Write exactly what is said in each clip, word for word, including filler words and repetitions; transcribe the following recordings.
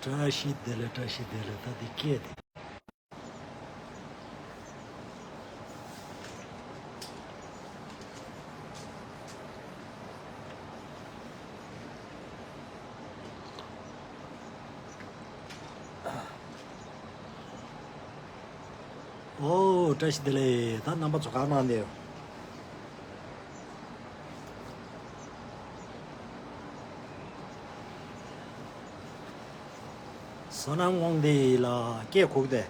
བཀྲ་ཤིས་བདེ་ལེགས། བཀྲ་ཤིས་བདེ་ལེགས། ད་འདི་སྐད་དེ། ཨོ། བཀྲ་ཤིས་བདེ་ལེགས། ད་རྣམ་པ་ཚོ་ག་གནང་འདི་ཡོད། བསོད་ནམས་དབང་འདུས་ལགས་སྐད་གོ་གི་འདུག།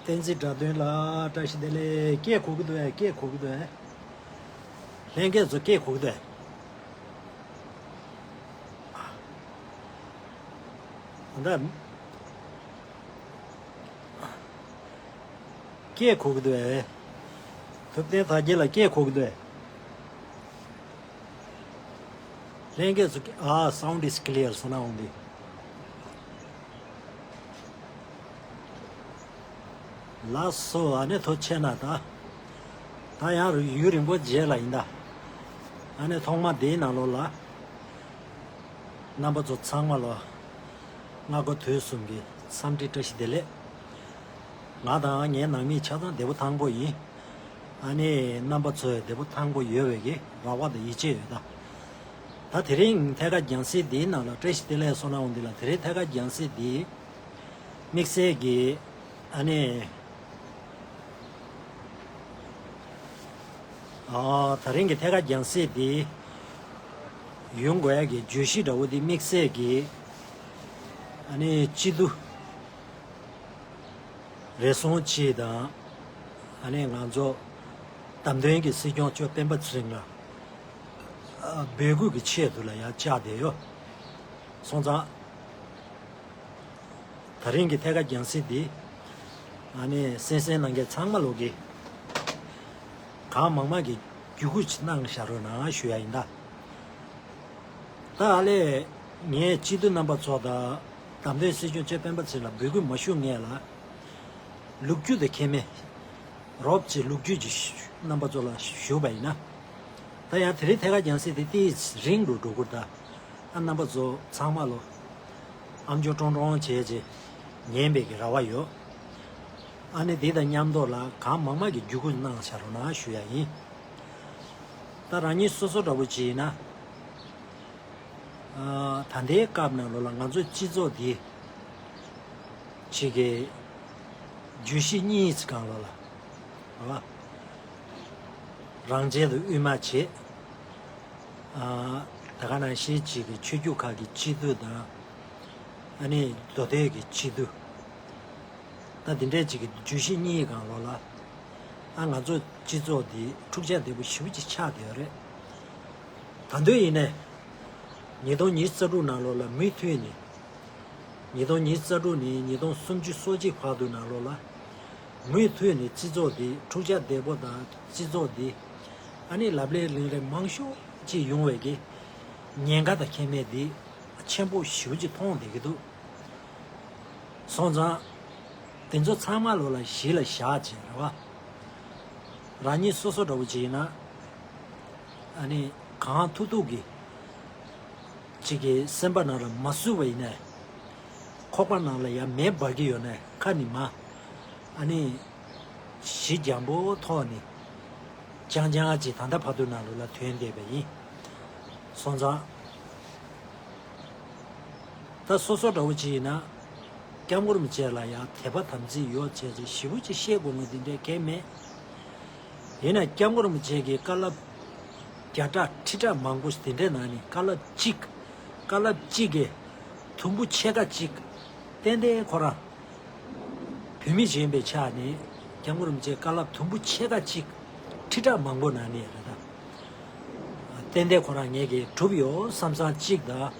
བསྟན་འཛིན་དགྲ་འདུལ་ལགས་བཀྲ་ཤིས་བདེ་ལེགས། སྐད་གོ་གི་འདུག། སྐད་གོ་གི་འདུག། ལྷན་རྒྱས་ཚོ་སྐད་གོ་གི་འདུག། ད་སྐད་གོ་གི་འདུག། ཐུབ་བསྟན་དར་རྒྱས་ལགས་སྐད་གོ་གི་འདུག། ལྷན་རྒྱས་ཚོ་ཨ། Sound is clear། བསོད་ནམས་དབང་འདུས་ལགས་སོ། ཨ་ནི་ཐུགས་རྗེ་གནང་། ད་ད་ཡང་ཡུན་རིང་པོ་རྗེས་ལ་ཡིན་ད། ཨ་ནི་ཐོག་མ་འདིའི་ནང་ལོགས་ལ་རྣམ་པ་ཚོ་ཚང་མ་ལ་སྔ་དགོང་དུས་གསུམ་གྱི་འཚམས་འདྲི་བཀྲ་ཤིས་བདེ་ལེགས། ང་དང་ངའི་ནང་མི་ཆ་ཚང་བདེ་པོ་ཐང་པོ་ཡིན། ཨ་ནི་རྣམ་པ་ཚོས་བདེ་པོ་ཐང་པོ་ཡོད་པའི་གི་རེ་བ་དང་ཡིད་ཆེས་ཡོད་ད། ད་དེ་རིང་ཐད་ཀར་རྒྱང་སྲིང་འདིའི་ནང་ལ། བཀྲ་ཤིས་བདེ་ལེགས་བསོད་ནམས་དབང་འདུས་ལགས། དེ་རིང་ཐད་ཀར་རྒྱང་སྲིང་འདི་དམིགས་བསལ་གྱི་ཨ་ནི། ཨ། དེ་རིང་གི་ཐད་ཀར་རྒྱང་སྲིང་འདི་ཡོང་དགོས་ཡ་གི་བརྗོད་གཞི་འདྲ་བོ་འདི་དམིགས་བསལ་གྱི་ཨ་ནི་སྤྱི་འཐུས་རེ་ཟུང་གཅིག་དང་། ཨ་ནི་ང་ཚོ་བདམས་ཐོན་གྱི་སྲིད་སྐྱོང་མཆོག་སྤེན་པ་ཚེ་རིང་ལ་འབོད་སྐུལ་གྱི་ཆེད་དུ་ལ་ཡང་བཅར་བསྡད་ཡོད། སོང་ཙང་། དེ་རིང་གི་ཐད་ཀར་རྒྱང་སྲིང་འདི་ཨ་ནི་གསན་གསན་གནང་མཁན་ཚང་མ་ལོག་གི་གང་མང་མང་གི་བརྒྱུད་སྐུལ་གནང་བཞག་རོགས་གནང་ཞུ་ཡ་ཡིན་ད། ད་ཨ་ལས་ངས་སྤྱི་འཐུས་རྣམ་པ་ཚོ་དང་བདམས་ཐོན་སྲིད་སྐྱོང་མཆོག་སྤེན་པ་ཚེ་རིང་ལ་འབོད་སྐུལ་མ་ཞུ་སྔོན་ལ་ལོ་རྒྱུས་དང་ཁྱད་མེད་རོབ་ཅིག་ལོ་རྒྱུས་ཀྱི་རྣམ་པ་ཚོ་ལ་ཞུ་བ་ཡིན་ན། ད་ཡང་དེ་རིང་ཐད་ཀར་རྒྱང་སྲིང་དེ་ཏིས་རིང་རུ་འགྲོ་དགོས་ད། ཨ་རྣམ་པ་ཚོ་ཚང་མ་ལོ་ཨམ་ཅོག་ཀྲོང་ཀྲོང་བྱས་རྗེས་ཉན་པའི་གི་རེ་བ་ཡོད། ཨ་ནི་དེ་དང་མཉམ་དུ་ལ་གང་མང་མང་གི་བརྒྱུད་སྐུལ་གནང་བཞག་རོགས་གནང་ཞུ་ཡ་ཡིན། ད་རང་ཉིད་སོ་སོ་འདྲ་བོ་ཅིག་ཡིན་ན། ཨ། ད་ལྟའི་སྐབས་ནང་ལོགས་ལ་ང་ཚོའི་སྤྱི་ཚོགས་འདི་ཅིག་གི་བརྗོད་གཞི་གཉིས་ཀྱི་སྒང་ལོགས་ལ། རེད་བ། རང་རྒྱལ་དང་དབུས་མ་བྱས། ཨ། ད་ག་ནང་བཞིན་ཅིག་གི་ཆོས་བརྒྱུད་ཁག་གི་སྤྱི་འཐུས་དང་། ཨ་ནི་མདོ་སྟོད་ཀྱི་སྤྱི་འཐུས། ད་འདི་འདྲའི་ཅིག་གི་བརྗོད་གཞི་གཉིས་སྒང་ལོགས་ལ། ཨ། ང་ཚོ་སྤྱི་ཚོགས་འདི་འཁྲུག་ཆ་དོད་པོ་ཞེ་པོ་ཅིག་ཆགས་བསྡད་ཡོད་རེད། ད་དུང་ཡིན་ནའི། ཉིས་སྟོང་ཉི་ཤུ་རྩ་དྲུག་ནང་ལོགས་ལ་མུ་མཐུད་ནས། ཉིས་སྟོང་ཉི་ཤུ་རྩ་དྲུག་ནས་ཉིས་སྟོང་སུམ་ཅུ་སོ་གཅིག་བར་དུ་ནང་ལོགས་ལ། མུ་མཐུད་ནས་སྤྱི་ཚོགས་འདི་འཁྲུག་ཆ་དོད་པོ་དང་སྤྱི་ཚོགས་འདི། ཨ་ནི་ལབ་གླེང་གླེང་རེས་མང་ཤོས་ཅིག་ཡོང་བའི་གི་ཉེན་ཁ་དང་ཁྱད་མེད་འདི་ཆེན་པོ་ཞེ་པོ་ཅིག་མཐོང་བསྡད་ཀྱི་འདུག། སོང་ཙང་། དེ་ཚོ་ཚང་མ་ལོགས་ལ་གཞི་ལ་བཞག་བྱས་རེད་བ། རང་ཉིད་སོ་སོ་འདྲ་བོ་ཅིག་ཡིན་ན། ཨ་ནི་གང་ཐུབ་ཐུབ་ཀྱིས་ཅིག་གི་སེམས་པ་ནང་ལ་མ་བཟོད་པ་ཡིན་ནའི། ཁོག་པ་ནང་ལ་ཡང་མེ་འབར་གྱི་ཡོད་ནའི་ཁ་ནས་མ། ཨ་ནི། གཞི་འགྱང་པོ་ཐོག་ནས། རྐྱང་རྐྱང་ཅིག་ད་ལྟ་བར་དུ་ནང་ལོགས་ལ་ཐོན་བསྡད་པ་ཡིན། སོང་ཙང་། ད་སོ་སོ་འདྲ་བོ་ཅིག་ཡིན་ན། སྐྱབས་མགོན་རིན་པོ་ཆེ་ལ་ཡང་དད་པ་དམ་ཚིག་ཡོད་བྱས་ཚེ་ཞེ་པོ་ཅིག་བཤད་དགོས་ངེས་འདི་འདྲའི་གལ་མེད། ཡིན་ན་སྐྱབས་མགོན་རིན་པོ་ཆེ་གི་བཀའ་སློབ་བརྒྱ་ཕྲག་ཁྲི་ཕྲག་མང་པོ་ཞིག་དེ་འདྲའི་ནང་ནས་བཀའ་སློབ་གཅིག་བཀའ་སློབ་གཅིག་གི་དུམ་བུ་ཕྱེད་ཀ་གཅིག་ཏན་ཏན་ཁོ་རང་བོད་མི་ཞིག་ཡིན་པའི་ཆ་ནས་སྐྱབས་མགོན་རིན་པོ་ཆེའི་བཀའ་སློབ་དུམ་བུ་ཕྱེད་ཀ་གཅིག་ཁྲི་ཕྲག་མང་པོ་ནང་ནས་རེད་ད། ཏན་ཏན་ཁོ་རང་ངེད་ཀྱིས་གྲུབ་ཡོད་བསམ་བསམ་གཅིག་དང་།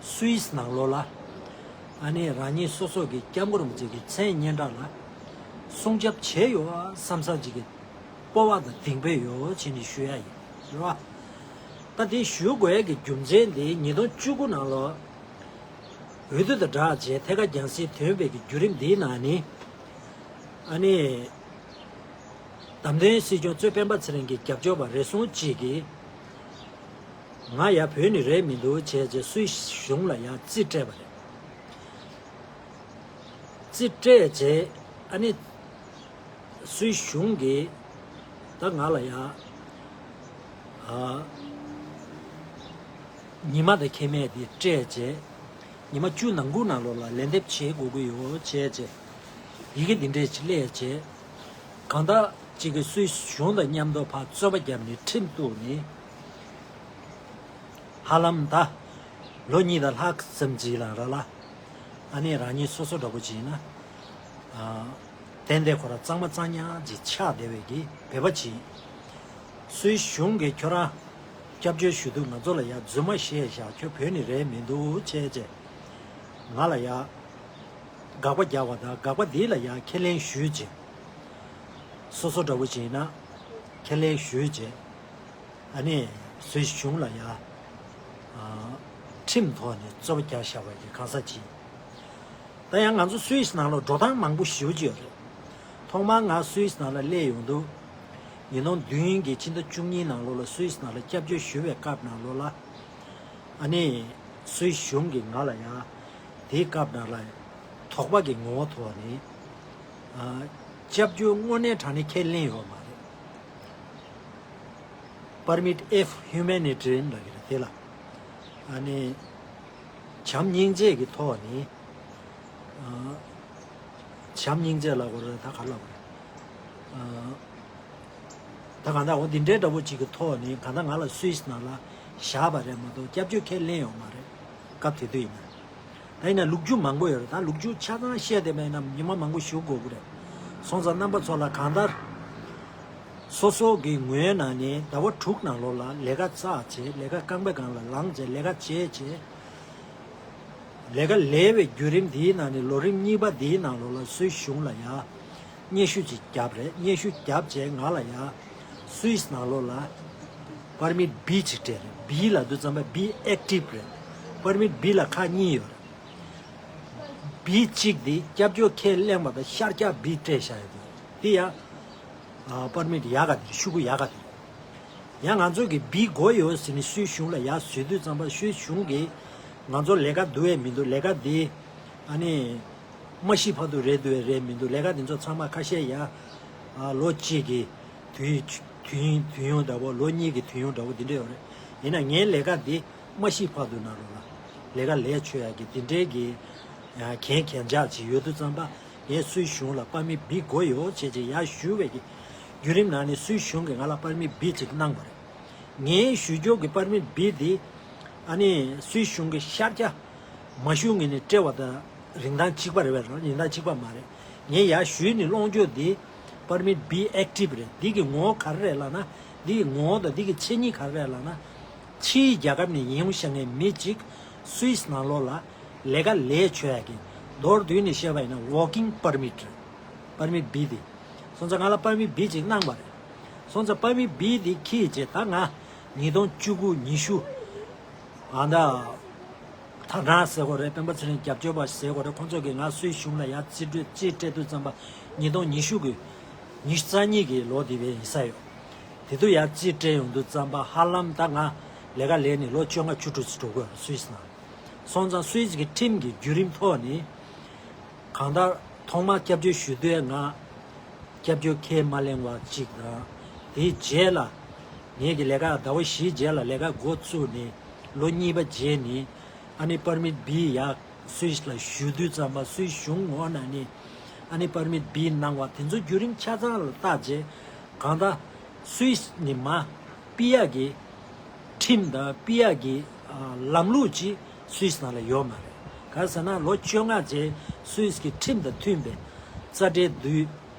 སུད་སི་ནང་ལོགས་ལ། ཨ་ནི་རང་ཉིད་སོ་སོ་གི་སྐྱབས་མགོན་རིན་པོ་ཆེ་གི་མཚན་སྙན་གྲགས་ལ་སྲུང་སྐྱོབ་བྱས་ཡོད་བསམ་བསམ་གཅིག་གི་སྤོབས་པ་དང་གདེང་འབོད་ཡོད་ཅེས་ནས་ཞུ་ཡ་ཡིན། རེད་བ། ད་དེ་ཞུ་དགོས་ཡ་གི་རྒྱུ་མཚན་དེ་ཉིས་སྟོང་བཅུ་དགུ་ནང་ལོགས། འོས་བསྡུ་དང་སྦྲགས་རྗེས་ཐད་ཀར་རྒྱང་སྲིང་ཐོན་པའི་གི་བརྒྱུད་རིམ་འདིའི་ནང་ནས། ཨ་ནི། བདམས་ཐོན་སྲིད་སྐྱོང་གཙོས་སྤེན་པ་ཚེ་རིང་གི་རྒྱབ་སྐྱོར་བ་རེ་ཟུང་གཅིག་གིས། ང་ཡ་བོད་ནས་རེད་མི་འདུག་བྱས་རྗེས་སུད་སི་གཞུང་ལ་ཡ་རྩིས་སྤྲད་པ་རེད། རྩིས་སྤྲད་རྗེས་ཨ་ནི་སུད་སི་གཞུང་གིས་ད་ང་ལ་ཡ་ཨ་ཉི་མ་དང་ཁེ་མེད་དེ་སྤྲད་རྗེས་ཉི་མ་བཅུ་ནང་ཁུལ་ནང་ལོགས་ལ་ལན་འདེབས་བྱེད་དགོས་ཀྱི་ཡོད་བྱས་རྗེས་ཡི་གེ་འདི་འདྲས་ཅིག་སླེབས་རྗེས་གང་ལྟར་ཅིག་གི་སུད་སི་གཞུང་དང་མཉམ་དུ་ཕར་རྩོད་པ་བརྒྱབ་ནས་ཁྲིམས་གཏུགས་ནས། ཧ་ལམ་ད་ལོ་གཉིས་དང་ལྷག་ཙམ་ཅིག་ལ་ར་ལ། ཨ་ནི་རང་ཉིད་སོ་སོ་འདྲ་པོ་ཅིག་ཡིན་ན། ཨ་ཏན་ཏན་ཁོ་ར་གཙང་མ་གཙང་ཉག་ཅིག་ཆགས་བསྡད་པའི་གི་བོད་པ་ཅིག་སུད་སི་གཞུང་གིས་ཁྱོད་རང་སྐྱབས་བཅོལ་ཞུ་དུས་ང་ཚོ་ལ་ཡ་རྫུན་མ་བཤད་བཞག་ཁྱོད་བོད་ནས་རེད་མི་འདུག་བྱས་རྗེས་ང་ལ་ཡ་དགག་པ་རྒྱག་པ་དང་དགག་པ་འདི་ལ་ཡ་ཁས་ལེན་ཞུས་རྗེས། སོ་སོ་འདྲ་པོ་ཅིག་ཡིན་ན་ཁས་ལེན་ཞུས་རྗེས། ཨ་ནི་སུད་སི་གཞུང་ལ་ཡ་ཨ་ཁྲིམས་ཐོག་ནས་རྩོད་པ་རྒྱག་བཞག་པ་གི་གང་ཟག་ཅིག་ད་ཡང་ང་ཚོ་སུད་སི་ནང་ལ་འགྲོ་སྟངས་མང་པོ་ཞེ་པོ་ཅིག་ཡོད་རེད། ཐོག་མར་ང་སུད་སི་ནང་ལ་སླེབས་ཡོང་དུས་ཉིས་སྟོང་བདུན་གྱི་ཕྱི་ཟླ་བཅུ་གཉིས་ནང་ལོགས་ལ་སུད་སི་ནང་ལ་སྐྱབས་བཅོལ་ཞུ་བའི་སྐབས་ནང་ལོགས་ལ་ཨ་ནི་སུད་སི་གཞུང་གིས་ང་ལ་ཡ་དེའི་སྐབས་ནང་ལ་དོགས་པ་གི་ངོ་བོ་ཐོག་ནས་ཨ་སྐྱབས་བཅོལ་དངོས་གནས་དྲང་གནས་ཁས་ལེན་ཡོད་མ་རེད། Permit F Humanitarian་ལབ་ཀྱི་རེད་དེ་ལ། ཨ་ནི་བྱམས་སྙིང་རྗེ་གི་ཐོག་ནས་ཨ་བྱམས་སྙིང་རྗེ་ལབ་དགོས་རེད་ད་ག་ལབ་དགོས་རེད། ཨ་ད་གང་ལྟར་འོ་འདི་འདྲའི་འདྲ་པོ་ཅིག་གི་ཐོག་ནས་གང་ལྟར་ང་ལ་སུད་སི་ནང་ལ་བཞག་པ་རེད་མ་གཏོགས་སྐྱབས་བཅོལ་ཁས་ལེན་ཡོད་མ་རེད། སྐབས་དེ་དུས་ཡིན་ན། ད་ཡིན་ན་ལོ་རྒྱུས་མང་པོ་ཡོད་རེད། ད་ལོ་རྒྱུས་ཆ་ཚང་བཤད་བསྡད་པ་ཡིན་ན་ཉི་མ་མང་པོ་ཞུ་དགོས་ཀྱི་རེད། སོང་ཙང་རྣམ་པ་ཚོ་ལ་གང་ལྟར་སོ་སོ་གི་ངོས་ནང་ནས་ཟླ་བ་དྲུག་ནང་ལོགས་ལ་ལས་ཀ་བཙལ་བྱས་ལས་ཀ་རྐང་པའི་སྒང་ལ་ལངས་བྱས་ལས་ཀ་བྱས་བྱས་ལས་ཀ་ལས་པའི་བརྒྱུད་རིམ་འདིའི་ནང་ནས་ལོ་རིམ་གཉིས་པ་འདིའི་ནང་ལོགས་ལ་སུད་སི་གཞུང་ལ་ཡ་སྙན་ཞུ་ཅིག་བརྒྱབ་རེད། སྙན་ཞུ་བརྒྱབ་བྱས་ང་ལ་ཡ་སུད་སི་ནང་ལོགས་ལ་Permit B་ཅིག་སྤྲད་རེད། B་ལབ་དུས་ཙམ་པ་B active་རེད། Permit B་ལ་ཁག་གཉིས་ཡོད་རེད། B་གཅིག་འདི་སྐྱབས་བཅོལ་ཁས་ལེན་པ་དང་ཤར་རྒྱག་B་སྤྲད་བཞག་ཡོད་འདུག་འདི་ཡ་Permit་ཡག་ག་འདི་རེད། ཤོག་གུ་ཡག་ག་འདི་རེད། ཡང་ང་ཚོ་གི་B་དགོས་ཡོད་ཟེར་ནས་སུད་སི་གཞུང་ལ་ཡར་བཟོས་དུས་ཙམ་པ་སུད་སི་གཞུང་གིས་ང་ཚོ་ལས་ཀ་བསྡུ་ཡས་མི་འདུག་ལས་ཀ་འདི་ཨ་ནི་མ་ཤི་བར་དུ་རེད་འདུག་ཡས་རེད་མི་འདུག་ལས་ཀ་འདི་ཚོ་ཚང་མ་ཁ་ཤས་ཡ་ཨ་ལོ་གཅིག་གི་དུས་དུས་ཡུན་དུས་ཡུན་འདྲ་བོ་ལོ་གཉིས་ཀྱི་དུས་ཡུན་འདྲ་བོ་འདི་འདྲ་ཡོད་རེད། ཡིན་ན་ངའི་ལས་ཀ་འདི་མ་ཤི་བར་དུ་ནང་ལོགས་ལ་ལས་ཀ་ལས་ཆོག་ཡ་གི་འདི་འདྲའི་གི་ཡ་གན་གན་རྒྱ་ཅིག་ཡོད་དུས་ཙམ་པ། ངས་སུད་སི་གཞུང་ལ་Permit B་དགོས་ཡོད་ཅེས་ཅིག་ཡར་ཞུ་བའི་གི་བརྒྱུད་རིམ་ནང་ནས་སུད་སི་གཞུང་གིས་ང་ལ་Permit B་ཅིག་གནང་བ་རེད། ངའི་ཞུ་རྒྱུ་གི་Permit B་འདི་ཨ་ནི་སུད་སི་གཞུང་གི་ཤར་རྒྱག་མ་ཞུ་ངེས་ནས་སྤྲད་པ་དང་རིན་ཐང་གཅིག་པ་རེད་པས། རིན་ཐང་གཅིག་པ་མ་རེད། ངས་ཡར་ཞུས་ནས་སློང་རྒྱུ་འདི་Permit B active་རེད། འདི་གི་ངོ་བོ་ག་རེ་རེད་ལབ་ན། འདི་གི་ངོ་བོ་དང་འདི་གི་མཚན་ཉིད་ག་རེ་རེད་ལབ་ན། ཕྱིའི་རྒྱལ་ཁབ་ནས་ཡིན་ཡོང་བཞག་མཁན་མི་གཅིག་སུད་སི་ནང་ལོགས་ལ་ལས་ཀ་ལས་ཆོག་ཡ་གི་མདོར་བསྡུས་ནས་བཤད་པ་ཡིན་ན་Working Permit་རེད། Permit B་དེ། སོང་ཙང་ང་ལ་Permit B་ཅིག་གནང་བ་རེད། སོང་ཙང་Permit B་དེ་འཁྱེར་རྗེས་ད་ང་ཉིས་སྟོང་བཅུ་དགུ་ཉི་ཤུ་ཨ་ད་ཐ་ན་ཟེར་དགོས་རེད། སྤེན་པ་ཚེ་རིང་རྒྱབ་སྐྱོར་པ་ཟེར་དགོས་རེད། ཁོང་ཚོ་གིས་ང་སུད་སི་གཞུང་ལ་ཡར་རྩིས་སྤྲོད་རྩིས་སྤྲད་དུས་ཙམ་པ་ཉིས་སྟོང་ཉི་ཤུ་གི་ཉི་ཤུ་རྩ་གཉིས་ཀྱི་ལོ་དེ་བས་ཡིན་ས་ཡོད། དེ་དུས་ཡར་རྩིས་སྤྲད་ཡོང་དུས་ཙམ་པ་ཧ་ལམ་ད་ང་ལས་ཀ་ལས་ནས་ལོ་བཅོ་ལྔ་བཅུ་དྲུག་ཙམ་འགྲོ་གི་ཡོད་རེད་སུད་སི་ནང་། སོང་ཙང་སུད་སི་གི་ཁྲིམས་ཀྱི་བརྒྱུད་རིམ་ཐོག་ནས་གང་ལྟར་ཐོག་མར་སྐྱབས་བཅོལ་ཞུ་དུས་ང་སྐྱབས་བཅོལ་ཁས་མ་ལེན་པ་གཅིག་དང་། དེའི་རྗེས་ལ་ངེད་ཀྱི་ལས་ཀ་ཟླ་བ་བཞིའི་རྗེས་ལ་ལས་ཀ་འགོ་བཙུགས་ནས་ལོ་གཉིས་པ་རྗེས་ནས་ཨ་ནི་Permit B་ཡ་སུད་སི་ལ་ཞུ་དུས་ཙམ་པ་སུད་སི་གཞུང་ངོས་ནས་ནི་ཨ་ནི་Permit B་གནང་བ་དེ་ཚོ་བརྒྱུད་རིམ་ཆ་ཚང་ལ་བལྟས་རྗེས་གང་ལྟར་སུད་སི་ནས་མར་ཕུད་ཡག་གི་ཁྲིམས་དང་ཕུད་ཡག་གི་ཨ་ལམ་ལུགས་ཅིག་སུད་སི་ནང་ལ་ཡོད་མ་རེད། ག་རེ་ཟེར་ན་ལོ་བཅོ་ལྔ་རྗེས་སུད་སི་གི་ཁྲིམས་དང་མཐུན་པའི་རྩ་ཁྲལ་བསྡུས།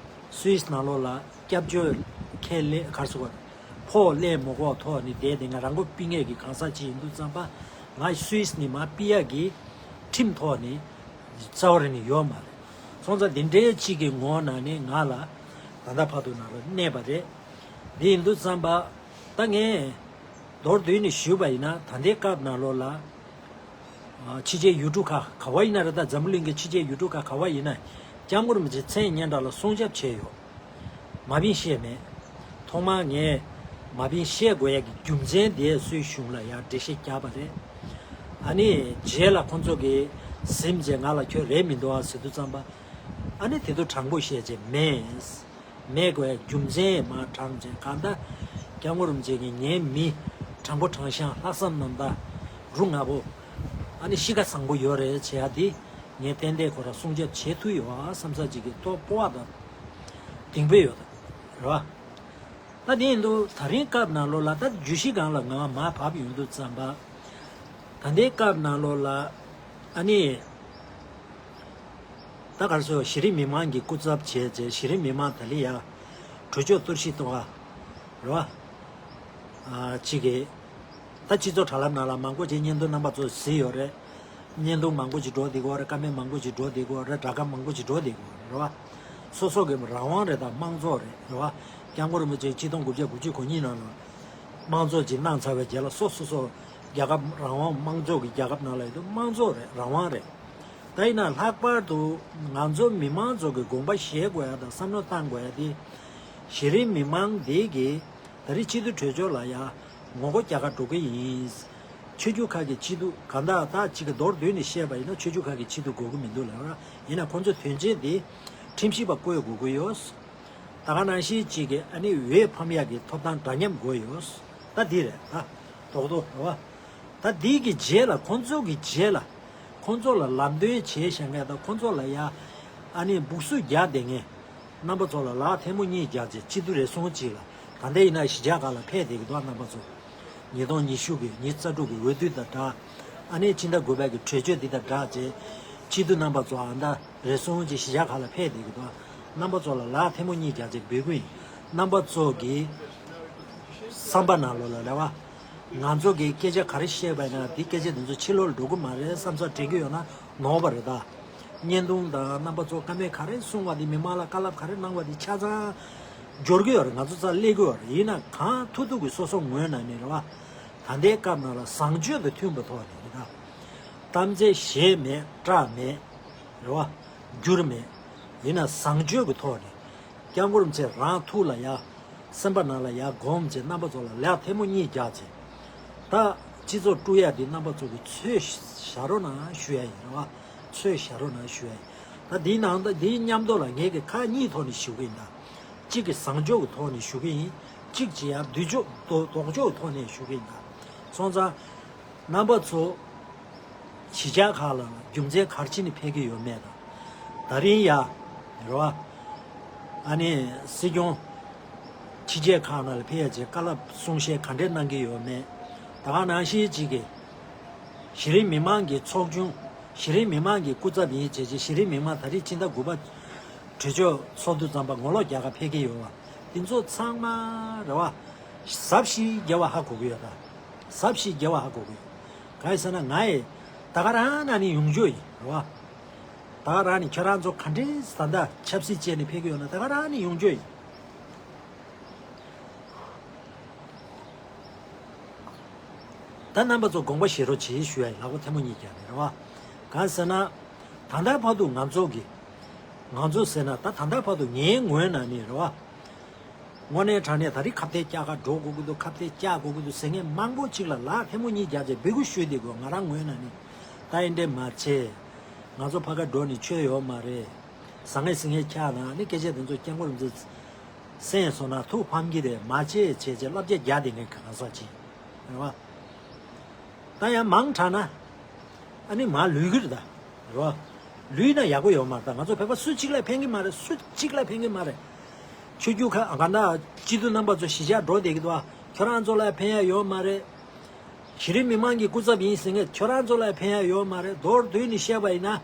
སུད་སི་ནང་ལོགས་ལ་སྐྱབས་བཅོལ་ཁས་ལེན་ག་རེ་ཟེར་དགོས་རེད། ཕོགས་ལེན་མ་དགོས་ཐོག་ནས་བསྡད་དེ་ང་རང་མགོ་ཕུད་མཁན་གྱི་གང་ཟག་ཅིག་ཡིན་དུས་ཙམ་པ་ང་སུད་སི་ནས་མར་ཕུད་ཡག་གི་ཁྲིམས་ཐོག་ནས་རྩ་བ་རེ་ནས་ཡོད་མ་རེད། སོང་ཙང་འདི་འདྲའི་གཅིག་གི་ངོ་ནང་ནས་ང་ལ་ད་ལྟ་བར་དུ་ནང་ལ་གནས་པ་རེད། འདི་ཡིན་དུས་ཙམ་པ་ད་ངས་མདོར་བསྡུས་ནས་ཞུས་པ་ཡིན་ན་ད་ལྟའི་སྐབས་ནང་ལོགས་ལ་ཨ་ཕྱི་རྒྱལ་ཡུལ་གྲུ་ཁག་ག་བ་ཡིན་ན་རེད། ད་འཛམ་བུ་གླིང་གི་ཕྱི་རྒྱལ་ཡུལ་གྲུ་ཁག་ག་བ་ཡིན་ན་སྐྱབས་མགོན་རིན་པོ་ཆེ་མཚན་སྙན་གྲགས་ལ་སྲུང་སྐྱོབ་བྱས་ཡོད། མ་བིན་བཤད་མེད། ཐོག་མར་ངས་ མ་བིན་བཤད་དགོས་ཡ་གི་རྒྱུ་མཚན་དེ་སུའི་གཞུང་ལ་ཡང་འགྲེལ་བཤད་བརྒྱབ་པ་རེད། ཨ་ནི་རྗེས་ལ་ཁོང་ཚོ་གིས་ཟིན་རྗེས་ང་ལ་ཁྱོད་རེད་མི་འདུག་ཨ་ཟེར་དུས་ཙམ་པ། ཨ་ནི་དེ་དུས་དྲང་པོ་བཤད་རྗེས་མེད། མེད་དགོས་ཡ་རྒྱུ་མཚན་མ་དྲངས་རྗེས་གང་ལྟར་སྐྱབས་མགོན་རིན་པོ་ཆེ་གིས་ངའི་མི་དྲང་པོ་དྲང་བཞག་ལྷག་བསམ་རྣམ་དག་རུ་ང་པོ། ཨ་ནི་གཤིས་ཀ་བཟང་པོ་ཡོད་རེད་བྱས་ཡ་དེ་ངས་ཏན་ཏན་ཁོ་ར་སྲུང་སྐྱོབ་བྱེད་ཐུབ་ཡོད་ཨ་བསམ་ས་ཅིག་གི་ལྟོ་སྤོ་བ་དང་གདིང་པོ་ཡོད་རེད་བ། ད་དེ་ཡིན་དུས་ད་རིང་སྐབས་ནང་ལོགས་ལ་ད་བརྗོད་གཞི་སྒང་ལ་ང་མར་བབས་ཡོང་དུས་ཙམ་པ། ད་ལྟའི་སྐབས་ནང་ལོགས་ལ་ཨ་ནི་ད་ག་རེ་ཟེར་གཞི་རིམ་མི་མང་གི་སྐུ་ཚབ་བྱས་རྗེས་གཞི་རིམ་མི་མང་ད་ལི་ཡ་གྲོས་ཆོད་གཏོར་བཤིག་གཏོང་ག་རེད་བ། ཨ་གཅིག་གི་ད་སྤྱི་ཚོགས་དྲ་ལམ་ནང་ལ་མང་པོ་ཅིག་བརྙན་ཐུང་རྣམ་པ་ཚོ་གཟིགས་ཡོད་རེད། བརྙན་ཐུང་མང་པོ་ཅིག་འགྲོ་བསྡད་ཀྱི་ཡོད་རེད། ཀ་མེན་མང་པོ་ཅིག་འགྲོ་བསྡད་ཀྱི་ཡོད་རེད། སྒྲ་སྒམ་མང་པོ་ཅིག་འགྲོ་བསྡད་ཀྱི་ཡོད་རེད་བ། སོ་སོ་གི་རང་དབང་རེད་དང་དམངས་གཙོ་རེད་རེད་བ། སྐྱབས་མགོན་རིན་པོ་ཆེ་ཆིག་སྟོང་དགུ་བརྒྱ་དགུ་བཅུ་གོ་གཉིས་ནང་ལ་དམངས་གཙོ་ཅིག་གནང་ཚར་བའི་རྗེས་ལ་སོ་སོ་སོ་རྒྱལ་ཁབ་རང་དབང་དམངས་གཙོ་གི་རྒྱལ་ཁབ་ནང་ལ་ཡོད་དུས་དམངས་གཙོ་རེད། རང་དབང་རེད། ད་ཡིན་ན་ལྷག་པར་དུ་ང་ཚོ་མི་མང་ཚོ་གི་དགོངས་པ་བཞེས་དགོས་ཡ་དང་བསམ་བློ་བཏང་དགོས་ཡ་དེ་གཞི་རིམ་མི་མང་འདི་གི་ད་རེས་སྤྱི་འཐུས་གྲོས་ཆོད་ལ་ཡ་ངོ་རྒོལ་རྒྱག་ག་འགྲོ་གི་ཡིན། ཆོས་བརྒྱུད་ཁག་གི་སྤྱི་འཐུས་གང་ལྟར་ད་གཅིག་གི་མདོར་བསྡུས་ནས་བཤད་པ་ཡིན་ན་ཆོས་བརྒྱུད་ཁག་གི་སྤྱི་འཐུས་དགོས་ཀྱི་མི་འདུག་ལབ་ར། ཡིན་ན་ཁོང་ཚོའི་དོན་ཆེན་དེ་ཁྲིམས་ཞིབ་པ་བསྐོས་དགོས་ཀྱི་ཡོད། ད་ག་ནང་བཞིན་གཅིག་གི་ཨ་ནི་འོས་འཕམ་ཡག་གི་ཐོབ་ཐང་འདྲ་མཉམ་དགོས་ཡོད། ད་འདི་རེད་ད། རྡོག་རྡོག་རེད་བ། ད་འདི་གི་རྗེས་ལ་ཁོང་ཚོ་གི་རྗེས་ལ་ཁོང་ཚོ་ལ་ལམ་སྟོན་བྱས་བཞག་མཁན་དང་ཁོང་ཚོ་ལ་ཡ་ཨ་ནི་སྦུག་སུ་རྒྱག་བསྡད་མཁན། རྣམ་པ་ཚོ་ལ་ལག་ཐལ་མོ་གཉིས་རྒྱག་བྱས་སྤྱི་འཐུས་རེ་ཟུང་གཅིག་ལ་ད་ལྟ་ཡིན་ན་གཞིས་ཆགས་ཁག་ལ་ཕེབས་བསྡད་ཀྱི་འདུག་རྣམ་པ་ཚོ། ཉིས་སྟོང་ཉི་ཤུ་གི་ཉི་ཤུ་རྩ་དྲུག་གི་འོས་བསྡུ་དང་སྦྲགས། ཨ་ནི་ཕྱི་ཟླ་དགུ་པའི་གི་གྲོས་ཆོད་འདི་དང་སྦྲགས་བྱས་སྤྱི་འཐུས་རྣམ་པ་ཚོ་ཨ་ད་རེ་ཟུང་གཅིག་གཞིས་ཆགས་ཁག་ལ་ཕེབས་བསྡད་ཀྱི་འདུག་རྣམ་པ་ཚོ་ལ་ལག་ཐལ་མོ་གཉིས་རྒྱག་བྱས་འབོད་སྐུལ་ཡིན། རྣམ་པ་ཚོ་གི་བསམ་པ་ནང་ལོགས་ལ་རེད་བ། ང་ཚོ་གིས་སྐད་ཆ་ག་རེ་བཤད་པ་ཡིན་ན་འདི་སྐད་ཆ་འདི་ཚོ་ཕྱི་ལོགས་ལ་འགྲོ་གི་མ་རེད་བསམ་ཚར་དྲན་གྱི་ཡོད་ན་ནོར་བ་རེད་ད། བརྙན་ཐུང་དང་རྣམ་པ་ཚོ་ཀ་མེད་ག་རེ་གསུངས་པ་འདི་མི་མང་ལ་བཀའ་སློབ་ག་རེ་གནང་བ་འདི་ཆ་ཚང་འབྱོར་གྱི་ཡོད་རེད། ང་ཚོ་རྩར་སླེབས་ཀྱི་ཡོད་རེད། ཡིན་ན་གང་ཐུབ་ཐུབ་ཀྱིས་སོ་སོ་ངོས་ནས་ནི་རེད་བ། ད་ལྟའི་སྐབས་ནང་ལ་བཟང་སྤྱོད་དང་མཐུན་པའི་ཐོག་ནས་རེད་ད། གཏམ་ཚེ་ཞེད་མེད་སྐྲག་མེད་རེད་བ། འགྱུར་མེད། ཡིན་ན་བཟང་སྤྱོད་ཀྱི་ཐོག་ནས་སྐྱབས་མགོན་རིན་པོ་ཆེ་རང་ཐུགས་ལ་ཡ། སེམས་པ་ནང་ལ་ཡར་སྒོམ་བྱས་རྣམ་པ་ཚོ་ལ་ལག་ཐལ་མོ་གཉིས་རྒྱག་བྱས། ད་སྤྱི་ཚོགས་དཀྲུག་ཡ་འདི་རྣམ་པ་ཚོ་གིས་ཚོད་བཞག་རོགས་གནང་ཞུ་ཡ་ཡིན་རེད་བ། ཚོད་བཞག་རོགས་གནང་ཞུ་ཡ་ཡིན། ད་འདིའི་ནང་ད་འདིའི་མཉམ་དུ་ལ་ངས་ཀྱི་ཁག་གཉིས་ཐོག་ནས་ཞུ་གི་ཡིན་ད། གཅིག་གི་བཟང་ཕྱོགས་ཀྱི་ཐོག་ནས་ཞུ་གི་ཡིན། གཅིག་གི་ཡང་སྡུག་ཕྱོགས་ལྡོག་ལྡོག་ཕྱོགས་ཀྱི་ཐོག་ནས་ཞུ་གི་ཡིན་ད། སོང་ཙང་། རྣམ་པ་ཚོ། གཞིས་ཆགས་ཁག་ལ་རྒྱུ་མཚན་ག་རེ་བྱས་ནས་ཕེབས་ཀྱི་ཡོད་མེད་དང་། ད་རིང་ཡ། རེད་བ། ཨ་ནི་སྲིད་སྐྱོང་། ཕྱི་རྒྱལ་ཁག་ནང་ལ་ཕེབས་རྗེས་བཀའ་སློབ་གསུང་བཤད་ག་འདྲས་གནང་གི་ཡོད་མེད། ད་ག་ནང་བཞིན་གཅིག་གི་གཞི་རིམ་མི་མང་གི་ཚོགས་ཆུང་། གཞི་རིམ་མི་མང་གི་སྐུ་ཚབ་ཡིན་བྱས་རྗེས་གཞི་རིམ་མི་མང་ད་རེས་ཕྱི་ཟླ་དགུ་པ་གྲོས་ཆོད་ཚོགས་འདུ་ཙམ་པ་ངོ་ལོག་རྒྱག་ག་ཕེབས་ཀྱི་ཡོད་བ། དེ་ཚོ་ཚང་མ་རེད་བ། གཟབ་ཞིག་རྒྱབ་པ་ཧ་གོ་གི་ཡོད་ད། གཟབ་ཞིག་རྒྱབ་པ་ཧ་གོ་གི་ཡོད། གང་ཡིན་ཟེར་ན་ང་ཡི་ད་ག་རང་ན་ནི་ཡོང་རྒྱུ་ཡིན་རེད་བ། ད་ག་རང་ནི་ཁྱོད་རང་ཚོ་ག་འདྲའི་ད་ལྟ་ཆབ་སྲིད་བཅད་ནས་ཕེབས་ཀྱི་ཡོད་ན་ད་ག་རང་ནི་ཡོང་རྒྱུ་ཡིན། ད་རྣམ་པ་ཚོ་དགོངས་པ་བཞེས་རོགས་བྱེད་ཞུ་ཡ་ཡིན། ལག་པ་ཐལ་མོ་གཉིས་རྒྱག་ནས་རེད་བ། གང་ཟེར་ན། ད་ལྟ་བར་དུ་ང་ཚོ་གི་ང་ཚོ་ཟེར་ན་ད་ད་ལྟ་བར་དུ་ངའི་ངོས་ན་ནི་རེད་བ། དངོས་གནས་དྲང་གནས་ད་རེས་ཁ་གཏད་བཅག་ག་འགྲོ་དགོས་ཀྱི་འདུག་ཁ་གཏད་བཅག་དགོས་ཀྱི་འདུག་ཟེར་མཁན་མང་པོ་ཅིག་ལ་ལག་ཐལ་མོ་གཉིས་རྒྱག་བྱས་འབོད་སྐུལ་ཞུས་བསྡད་དགོས། ང་རང་ངོས་ན་ནི་ད་ཨེ་འདྲས་མ་བྱེད། ང་ཚོ་ཕ་ག་འགྲོ་ནི་ཆོས་ཡོད་མ་རེད། ཟང་ངེ་ཟིང་ངེ་ཆགས་ན་ནི་སྐད་ཆ་དེ་ཚོ་སྐྱབས་མགོན་རིན་པོ་ཆེ་གསན་སོང་ན་ཐུགས་ཕམ་གྱི་རེད། མ་བྱེད་བྱས་བྱས་བསླབ་བྱ་རྒྱག་བསྡད་མཁན་གང་ཟག་ཅིག་རེད་བ། ད་ཡང་མང་དྲགས་ན། ཨ་ནི་མར་ལུས་ཀྱི་རེད་ད། རེད་བ། ལུས་ན་ཡག་པོ་ཡོད་མ་རེད་ད། ང་ཚོ་བོད་པ་སུ་གཅིག་ལ་ཕན་གྱི་མ་རེད། སུ་གཅིག་ལ་ཕན་གྱི་མ་རེད། ཆོས་བརྒྱུད་ཁག་ག་འདྲ་སྤྱི་འཐུས་རྣམ་པ་ཚོ་གཞིས་ཆགས་འགྲོ་བསྡད་ཀྱི་འདུག་ཨ། ཁྱོད་རང་ཚོ་ལ་ཕན་ཡ་ཡོད་མ་རེད། གཞི་རིམ་མི་མང་གི་སྐུ་ཚབ་ཡིན་ཟེར་མཁན་ཁྱོད་རང་ཚོ་ལ་ཕན་ཡ་ཡོད་མ་རེད། མདོར་བསྡུས་ནས་བཤད་པ་ཡིན་ན།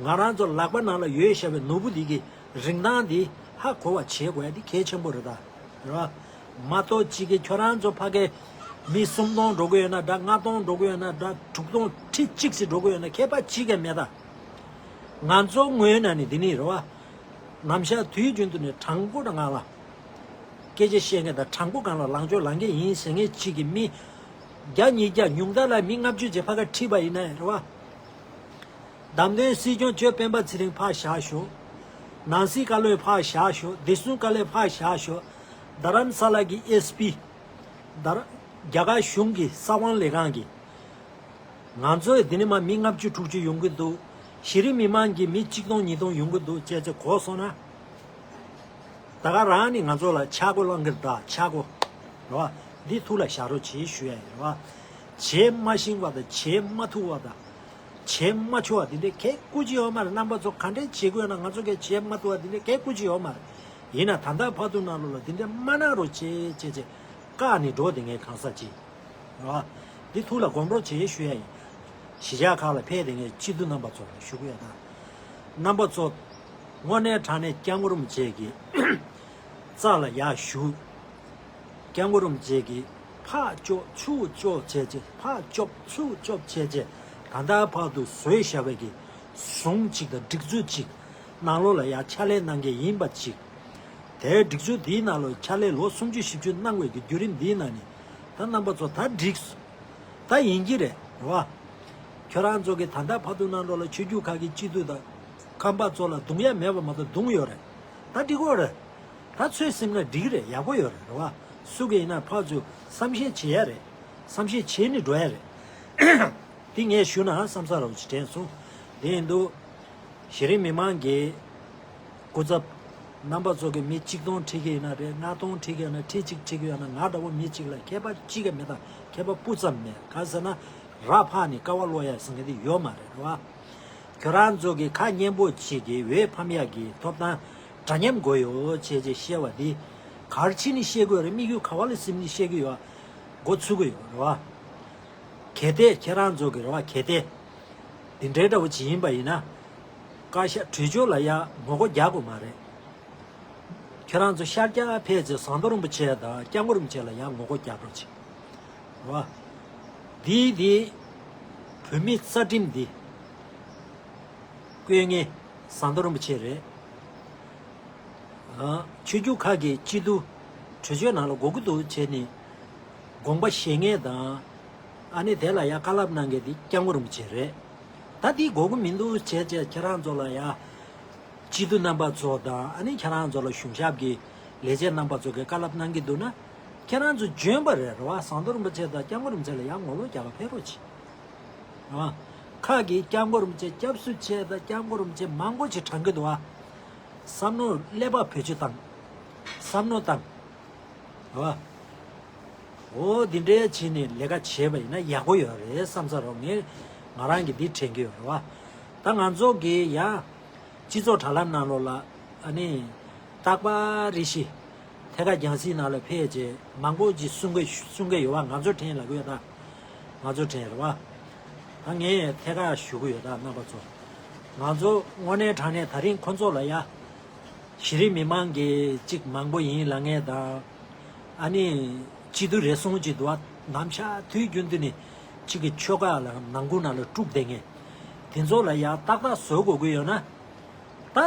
ང་རང་ཚོ་ལག་པ་ནང་ལ་ཡོད་བཞག་པའི་ནོར་བུ་འདི་གི་རིན་ཐང་འདི་ཧ་གོ་བ་བྱེད་དགོས་ཡ་འདི་གལ་ཆེན་པོ་རེད་ད། རེད་བ། མ་གཏོགས་གཅིག་གིས་ཁྱོད་རང་ཚོ་ཕ་གིའི་མི་སུམ་སྟོང་འགྲོ་གི་ཡོད་ན་འདྲ། ལྔ་སྟོང་འགྲོ་གི་ཡོད་ན་འདྲ། དྲུག་སྟོང་ཁྲི་གཅིག་ཙམ་འགྲོ་གི་ཡོད་ན་ཁྱད་པར་གཅིག་ཀྱང་མེད་ད། ང་ཚོ་ངོས་ནས་ནི་འདི་ནི་རེད་བ། ནམ་ཞག་དུས་རྒྱུན་དུ་ནི་དྲང་པོ་དང་ང་ལ། སྐད་ཆ་བཤད་མཁན་དང་དྲང་པོ་སྒང་ལ་ལངས་ཕྱོགས་ལངས་མཁན་ཡིན་ཟེར་མཁན་གཅིག་གིས་མི་བརྒྱ་ཉིས་བརྒྱ་ཉུང་མཐའ་ལ་མི་ལྔ་བཅུ་ཅིག་ཕ་ག་ཁྲིད་པ་ཡིན་ན་རེད་བ། བདམས་ཐོན་སྲིད་སྐྱོང་ཇོ་སྤེན་པ་ཚེ་རིང་ཕར་བཞག་ཞོག་ནང་སྲིད་བཀའ་བློན་ཕར་བཞག་ཞོག་བདེ་སྲུང་བཀའ་བློན་ཕར་བཞག་ཞོག་རྡ་རམ་ས་ལ་གི་ཨེས་པི། ད་ར་རྒྱ་གར་གཞུང་གི་ས་དབང་ལས་ཁང་གིས་ང་ཚོའི་འདི་ནས་མ་མི་ལྔ་བཅུ་དྲུག་ཅུ་ཡོང་གི་འདུག། གཞི་རིམ་མི་མང་གི་མི་གཅིག་སྟོང་ཉིས་སྟོང་ཡོང་གི་འདུག་ཅེས་ཅེས་གོ་སོང་ན། ད་ག་རང་ནི་ང་ཚོ་ལ་ཆག་སྒོ་བསླང་གི་རེད། ད་ཆག་སྒོ་རེད་བ། འདི་ཐུགས་ལ་བཞག་རོགས་བྱེད་ཞུ་ཡ་ཡིན་རེད་བ། བྱེད་མ་ཤེས་པ་དང་བྱེད་མ་ཐུབ་པ་དང་། བྱེད་མ་ཆོག་པ་འདི་འདྲའི་གས་ཀུ་ཅི་ཡོད་མ་རེད། རྣམ་པ་ཚོ་ག་འདྲས་བྱེད་དགོས་ན་ང་ཚོ་གས་བྱེད་མ་ཐུབ་པ་འདི་འདྲའི་གས་ཀུ་ཅི་ཡོད་མ་རེད། ཡིན་ན་ད་ལྟ་བར་དུ་ནང་ལོགས་ལ་འདི་འདྲས་མ་གནང་རོགས་བྱེད་བྱེད་བྱེད་བཀག་ནས་འགྲོ་བསྡད་མཁན་གང་ཟག་ཅིག་རེད་བ། འདི་ཐུགས་ལ་སྒོམ་རོགས་བྱེད་ཞུ་ཡ་ཡིན། གཞིས་ཆགས་ཁག་ལ་ཕེབས་བསྡད་མཁན་སྤྱི་འཐུས་རྣམ་པ་ཚོ་ལ་ཞུ་གི་ཡོད་ད། རྣམ་པ་ཚོ། དངོས་གནས་དྲང་གནས་སྐྱབས་མགོན་རིན་པོ་ཆེ་གི་རྩ་ལ་ཡར་ཞུ། སྐྱབས་མགོན་རིན་པོ་ཆེ་གིས་ཕར་སྐྱོབ་ཚུར་སྐྱོབ་བྱས་བྱས། ཕར་སྐྱོབ་ཚུར་སྐྱོབ་བྱས་བྱས། ད་ལྟ་བར་དུ་བཟོས་བཞག་པའི་གི་ཟུང་གཅིག་དང་སྒྲིག་འཛུགས་གཅིག་ནང་ལོགས་ལ་ཡར་ཕྱག་ལས་གནང་མཁན་ཡིན་པ་གཅིག། དེའི་སྒྲིག་འཛུགས་འདིའི་ནང་ལོགས་ཕྱག་ལས་ལོ་སུམ་ཅུ་བཞི་བཅུ་གནང་བའི་གི་བརྒྱུད་རིམ་འདིའི་ནང་ནས་ད་རྣམ་པ་ཚོ་ད་འགྲིགས། ད་ཡིན་གྱི་རེད་རེད་བ། ཁྱོད་རང་ཚོ་གི་ད་ལྟ་བར་དུ་ནང་ལོགས་ལ་ཆོས་བརྒྱུད་ཁག་གི་སྤྱི་འཐུས་དང་ཁམས་པ་ཚོ་ལ་རྡུང་ཡ་མེད་པ་མ་གཏོགས་རྡུང་ཡོད་རེད། ད་འགྲིག་གོ་རེད། ད་ཚོད་སེམས་ན་འགྲིག་རེད། ཡག་པོ་ཡོད་རེད་རེད་བ། སུ་གི་ཡིན་ན་ཕར་ཚུར་བསམ་ཤེས་བྱེད་ཡ་རེད། བསམ་ཤེས་བྱེད་ནས་འགྲོ་ཡ་རེད། འདི་ངས་ཞུ་ན་བསམ་ས་རོགས་ཅིག་དྲན་སོང་། དེ་ཡིན་དུས། གཞི་རིམ་མི་མང་གི་སྐུ་ཚབ་རྣམ་པ་ཚོ་གི་མི་གཅིག་སྟོང་ཁྲིད་ཀྱི་ཡོད་ན་རེད། ལྔ་སྟོང་ཁྲིད་ཀྱི་ཡོད་ན། ཁྲི་གཅིག་ཁྲིད་ཀྱི་ཡོད་ན། ང་འདྲ་བོ་མི་གཅིག་ལ་ཁྱད་པར་གཅིག་ཀྱང་མེད། ད་ཁྱད་པར་སྤུ་ཙམ་མེད། གང་ཟེར་ན་ར་ཕག་ནས་ཀ་བ་ལོག་ཡ་ཟེར་མཁན་དེ་ཡོད་མ་རེད་རེད་བ། ཁྱོད་རང་ཚོ་གི་ཁ་སྙན་པོ་ཅིག་གི་འོས་ཕམ་ཡག་གི་ཐོབ་ཐང་འདྲ་མཉམ་དགོས་ཡོད་ཅེས་ཅེས་བཤད་པ་འདི་ག་རེ་བྱས་ནས་བཤད་དགོས་རེད། དམིགས་ཡུལ་ག་བ་ལ་སེམས་ནས་བཤད་ཀྱི་ཡོད། འགོ་ཚུགས་ཀྱི་ཡོད་རེད་བ། གལ་ཏེ་ཁྱེད་རང་ཚོ་གི་རེད་བ། གལ་ཏེ་འདི་འདྲའི་འདྲ་བོ་ཅིག་ཡིན་པ་ཡིན་ན། བཀའ་ཤག་གྲོས་ཆོད་ལ་ཡང་ངོ་རྒོལ་རྒྱག་དགོས་མ་རེད། ཁྱེད་རང་ཚོ་ཤར་རྒྱག་ཕེབས་ཚེ་ཟམ་གདོང་རིན་པོ་ཆེ་དང་སྐྱབས་མགོན་རིན་པོ་ཆེ་ལ་ཡང་ངོ་རྒོལ་རྒྱག་རོགས་བྱེད། རེད་བ། འདིའི་འདི་བོད་མིའི་རྩ་ཁྲིམས་འདི་བཀོད་མཁན་ཟམ་གདོང་རིན་པོ་ཆེ་རེད། ཆོས་བརྒྱུད་ཁག་གི་སྤྱི་འཐུས་གྲོས་ཆོད་ནང་ལ་དགོས་ཀྱི་འདུག་བྱས་ནས་དགོངས་པ་བཞེས་མཁན་དང་། ཨ་ནི་དེ་ལ་ཡང་བཀའ་སློབ་གནང་མཁན་དེ་སྐྱབས་མགོན་རིན་པོ་ཆེ་རེད། ད་འདི་དགོས་ཀྱི་མི་འདུག་བྱས་བྱས་ཁྱེད་རང་ཚོ་ལ་ཡང་སྤྱི་འཐུས་རྣམ་པ་ཚོ་དང་། ཨ་ནི་ཁྱེད་རང་ཚོ་ལ་གཞུང་ཞབས་ཀྱི་ལས་བྱེད་རྣམ་པ་ཚོ་གིས་བཀའ་སློབ་གནང་གི་འདུག་ན། ཁྱེད་རང་ཚོ་འཇོན་པ་རེད་རེད་བ། ཟམ་གདོང་རིན་པོ་ཆེ་དང་སྐྱབས་མགོན་རིན་པོ་ཆེ་ལ་ཡང་ངོ་ལོག་རྒྱག་ག་ཕེབས་རོགས་གྱིས། ཨ། ཁག་གིས་སྐྱབས་མགོན་རིན་པོ་ཆེ་སྐྱབས་སུ་མཆི་དང་སྐྱབས་མགོན་རིན་པོ་ཆེ་མང་པོ་ཅིག་དྲངས་ཀྱི་འདུག་ཨ། བསམ་མནོ་ཀླད་པ་བེད་སྤྱོད་བཏང་། བསམ་མནོ་བཏང་། ཨ། འོ་འདི་འདྲའི་བྱས་ནས་ལས་ཀ་བྱས་པ་ཡིན་ན་ཡག་པོ་ཡོད་རེད་བསམ་ས་རོགས། ངས་ང་རང་གིས་འདི་དྲན་གྱི་ཡོད་རེད་བ། ད་ང་ཚོ་གིས་ཡང་སྤྱི་ཚོགས་དྲ་ལམ་ནང་ལོགས་ལ་ཨ་ནི་རྟག་པར་རེ་བཞིན་ཐད་ཀར་རྒྱང་སྲིང་ནང་ལ་ཕེབས་རྗེས་མང་པོ་ཅིག་གསུང་གི་གསུང་གི་ཡོད་པ་ང་ཚོ་དྲན་ལབ་ཀྱི་ཡོད་ད། ང་ཚོ་དྲན་རེད་བ། ད་ངས་ཐད་ཀར་ཞུ་གི་ཡོད་ད་རྣམ་པ་ཚོ། ང་ཚོ་དངོས་གནས་དྲང་གནས་ད་རིང་ཁོ་ཚོ་ལ་ཡ། གཞི་རིམ་མི་མང་གི་གཅིག་མང་པོ་ཡིན་ལབ་མཁན་དང་། ཨ་ནི་སྤྱི་འཐུས་རེ་ཟུང་ཅིག་འདུག་བ། ནམ་ཞག་དུས་རྒྱུན་དུ་ནི་གཅིག་གི་ཆོལ་ཁ་ལ་ནང་ཁུལ་ནང་ལ་དཀྲུགས་བསྡད་མཁན་དེ་ཚོ་ལ་ཡ་ཏག་ཏག་བཟོ་དགོས་ཀྱི་ཡོད་ན། ད་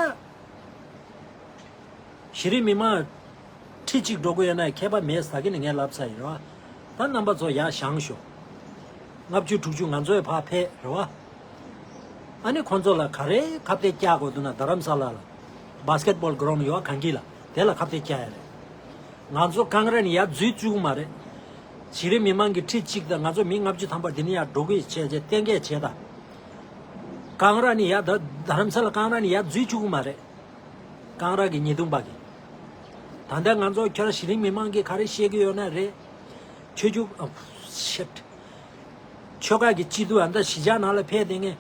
གཞི་རིམ་མི་མང་ཁྲི་གཅིག་འགྲོ་དགོས་ཡོད་ན་ཁྱད་པར་མེད་ཟེར་གི་ནི་ངས་ལབ་ཚར་ཡིན་རེད་བ། ད་རྣམ་པ་ཚོ་ཡར་བཞེངས་ཤོག། ལྔ་བཅུ་དྲུག་ཅུ་ང་ཚོའི་ཕར་ཕེབས་རེད་བ། ཨ་ནི་ཁོང་ཚོ་ལ་ག་རེ་ཁ་གཏད་བཀྱག་དགོས་འདུག་ན། རྡ་རམ་ས་ལ་ལ་བྷ་སི་ཀེད་བྷོལ་གྷི་རོན་ཡོད་གང་གི་ལ་དེ་ལ་ཁ་གཏད་བཀྱག་ཡ་རེད། ང་ཚོ་ཀང་ར་ནི་ཡར་འཛུལ་བཅུག་གི་མ་རེད། གཞི་རིམ་མི་མང་གི་ཁྲི་གཅིག་དང་ང་ཚོ་མི་ལྔ་བཅུ་ཐམ་པ་འདི་ནས་ཡར་འགྲོ་གི་བྱས་རྗེས་གཏན་འཁེལ་བྱས་ད། ཀང་ར་ནི་ཡར་ད་རྡ་རམ་ས་ལ་ཀང་ར་ནི་ཡར་འཛུལ་བཅུག་གི་མ་རེད། ཀང་ར་གི་ཉེས་རྡུང་པ་གི། ད་ལྟ་ང་ཚོ་ཁྱོད་གཞི་རིམ་མི་མང་གིས་ག་རེ་བཤད་ཀྱི་ཡོད་ན་རེད། ཆོས་བརྒྱུད་ཨ། ཤེད། ཆོལ་ཁ་གི་སྤྱི་འཐུས་ཨ་ད་གཞིས་ཆགས་ནང་ལ་ཕེབས་བསྡད་མཁན།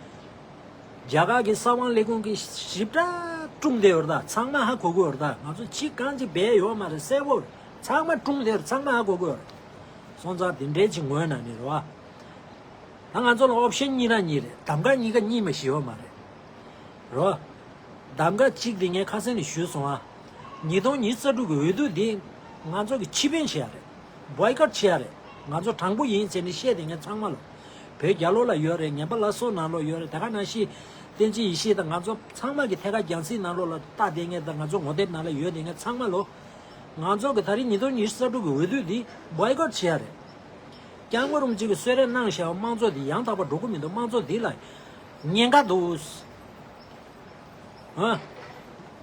རྒྱ་གར་གྱི་ས་དབང་ལས་ཁུངས་ཀྱིས་ཞིབ་ཕྲ་དཀྲུགས་བསྡད་ཡོད་རེད་ད། ཚང་མ་ཧ་གོ་གི་ཡོད་རེད་ད། ང་ཚོ་གཅིག་རྐང་གཅིག་སྦས་ཡོད་མ་རེད། གསལ་པོ་རེད། ཚང་མ་དཀྲུགས་བསྡད་ཡོད་རེད། ཚང་མ་ཧ་གོ་གི་ཡོད་རེད། སོང་ཙང་དེ་འདྲའི་ཅིག་ངོས་ནས་ནི་རེད་བ། ད་ང་ཚོ་ལ་ཨོབ་ཤན་གཉིས་ར་གཉིས་རེད། གདམ་ག་གཉིས་ཀ་གཉིས་མ་ཞིག་ཡོད་མ་རེད། རོ། གདམ་ག་གཅིག་དེ་ངས་ཁ་སང་ནས་ཞུས་སོང་ཨ། ཉིས་སྟོང་ཉི་ཤུ་རྩ་དྲུག་གི་འོས་བསྡུ་འདི་ང་ཚོ་གི་ཕྱིར་འབུད་བྱེད་ཡ་རེད། བོའི་ཀོཊ་བྱེད་ཡ་རེད། ང་ཚོ་དྲང་པོ་ཡིན་ཟེར་ནས་བཤད་དེ་ངས་ཚང་མ་ལ། བོད་རྒྱལ་ལོ་ལ་ཡོད་རེད། ངན་པ་ལ་སོ་ནང་ལོགས་ཡོད་རེད། དེ་ག་ནང་བཞིན་བསྟན་འཛིན་ཡེ་ཤེས་དང་ང་ཚོ་ཚང་མ་གི་ཐད་ཀར་རྒྱང་སྲིང་ནང་ལོགས་ལ་ལྟ་བསྡད་མཁན་དང་ང་ཚོ་ངོ་དེབ་ནང་ལ་ཡོད་དེ་ངས་ཚང་མ་ལ། ང་ཚོ་གི་ད་རིང་ཉིས་སྟོང་ཉི་ཤུ་རྩ་དྲུག་གི་འོས་བསྡུ་འདི་བོའི་ཀོཊ་བྱེད་ཡ་རེད། སྐྱབས་མགོན་རིན་པོ་ཆེ་གིས་གསོལ་རས་གནང་བཞག་པ་དམངས་གཙོ་འདི་ཡང་དག་པ་འགྲོ་གི་མི་འདུག། དམངས་གཙོ་འདི་ལ་ཉེན་ཁ་འདུག། ཨ།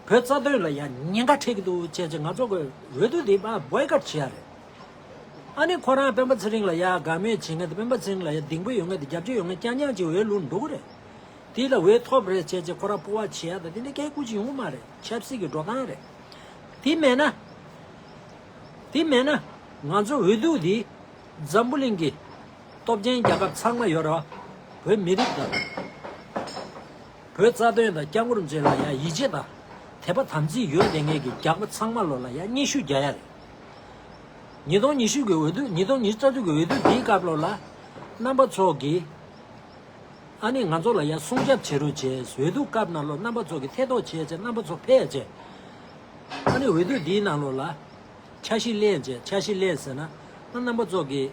བོད་རྩ་དོན་ལ་ཡང་ཉེན་ཁ་འཕྲད་ཀྱི་འདུག་བྱས་ཙང་ང་ཚོ་གི་འོས་བསྡུ་འདི་བོའི་ཀོཊ་བྱེད་ཡ་རེད། ཨ་ནི་ཁོ་རང་སྤེན་པ་ཚེ་རིང་ལ་ཡ་དགའ་མོས་བྱེད་མཁན་དེ། སྤེན་པ་ཚེ་རིང་ལ་ཡ་གདིང་པོ་ཡོད་མཁན་དེ། རྒྱབ་སྐྱོར་ཡོད་མཁན། རྐྱང་རྐྱང་ཅིག་འོས་བླུགས་འགྲོ་གི་རེད། དེ་ལ་འོས་ཐོབ་རེད་བྱས་བྱས་ཁོ་རང་སྤོབས་པ་བྱེད་ཡ་ད་དེ་འདྲ་སྐད་སྐུ་ཅི་ཡོང་གི་མ་རེད། ཆབ་སྲིད་ཀྱི་འགྲོ་སྟངས་རེད། དེ་མེད་ན། དེ་མེད་ན། ང་ཚོ་འོས་བསྡུ་འདི་འཛམ་བུ་གླིང་གི་སྟོབས་ཆེན་རྒྱལ་ཁབ་ཚང་མ་ཡོད་རེད་བ། བོད་མི་རིགས་དང་། བོད་རྩ་དོན་དང་། སྐྱབས་མགོན་རིན་པོ་ཆེ་ལ་ཡ་ཡིད་ཆེས་དང་དད་པ་དམ་ཚིག་ཡོད་བསྡད་མཁན་གྱི་རྒྱལ་ཁབ་ཚང་མ་ལོ་ལ་ཡ་སྙན་ཞུ་རྒྱག་ཡ་རེད། ཉིས་སྟོང་ཉི་ཤུ་གི་འོས་བསྡུ། ཉིས་སྟོང་ཉི་ཤུ་རྩ་གཅིག་གི་འོས་བསྡུ་འདིའི་སྐབས་ལོ་ལ་རྣམ་པ་ཚོ་གིས་ཨ་ནི་ང་ཚོ་ལ་ཡ་སྲུང་སྐྱོབ་བྱེད་རོགས་བྱས། འོས་བསྡུ་སྐབས་ནང་ལོ་རྣམ་པ་ཚོ་གིས་ཐེ་གཏོགས་བྱས་བྱས། རྣམ་པ་ཚོ་ཕེབས་བྱས། ཨ་ནི་འོས་བསྡུ་འདིའི་ནང་ལོ་ལ་འཆར་གཞི་ལེན་བྱས། འཆར་གཞི་ལེན་ཟེར་ན། ཨ་རྣམ་པ་ཚོ་གིས་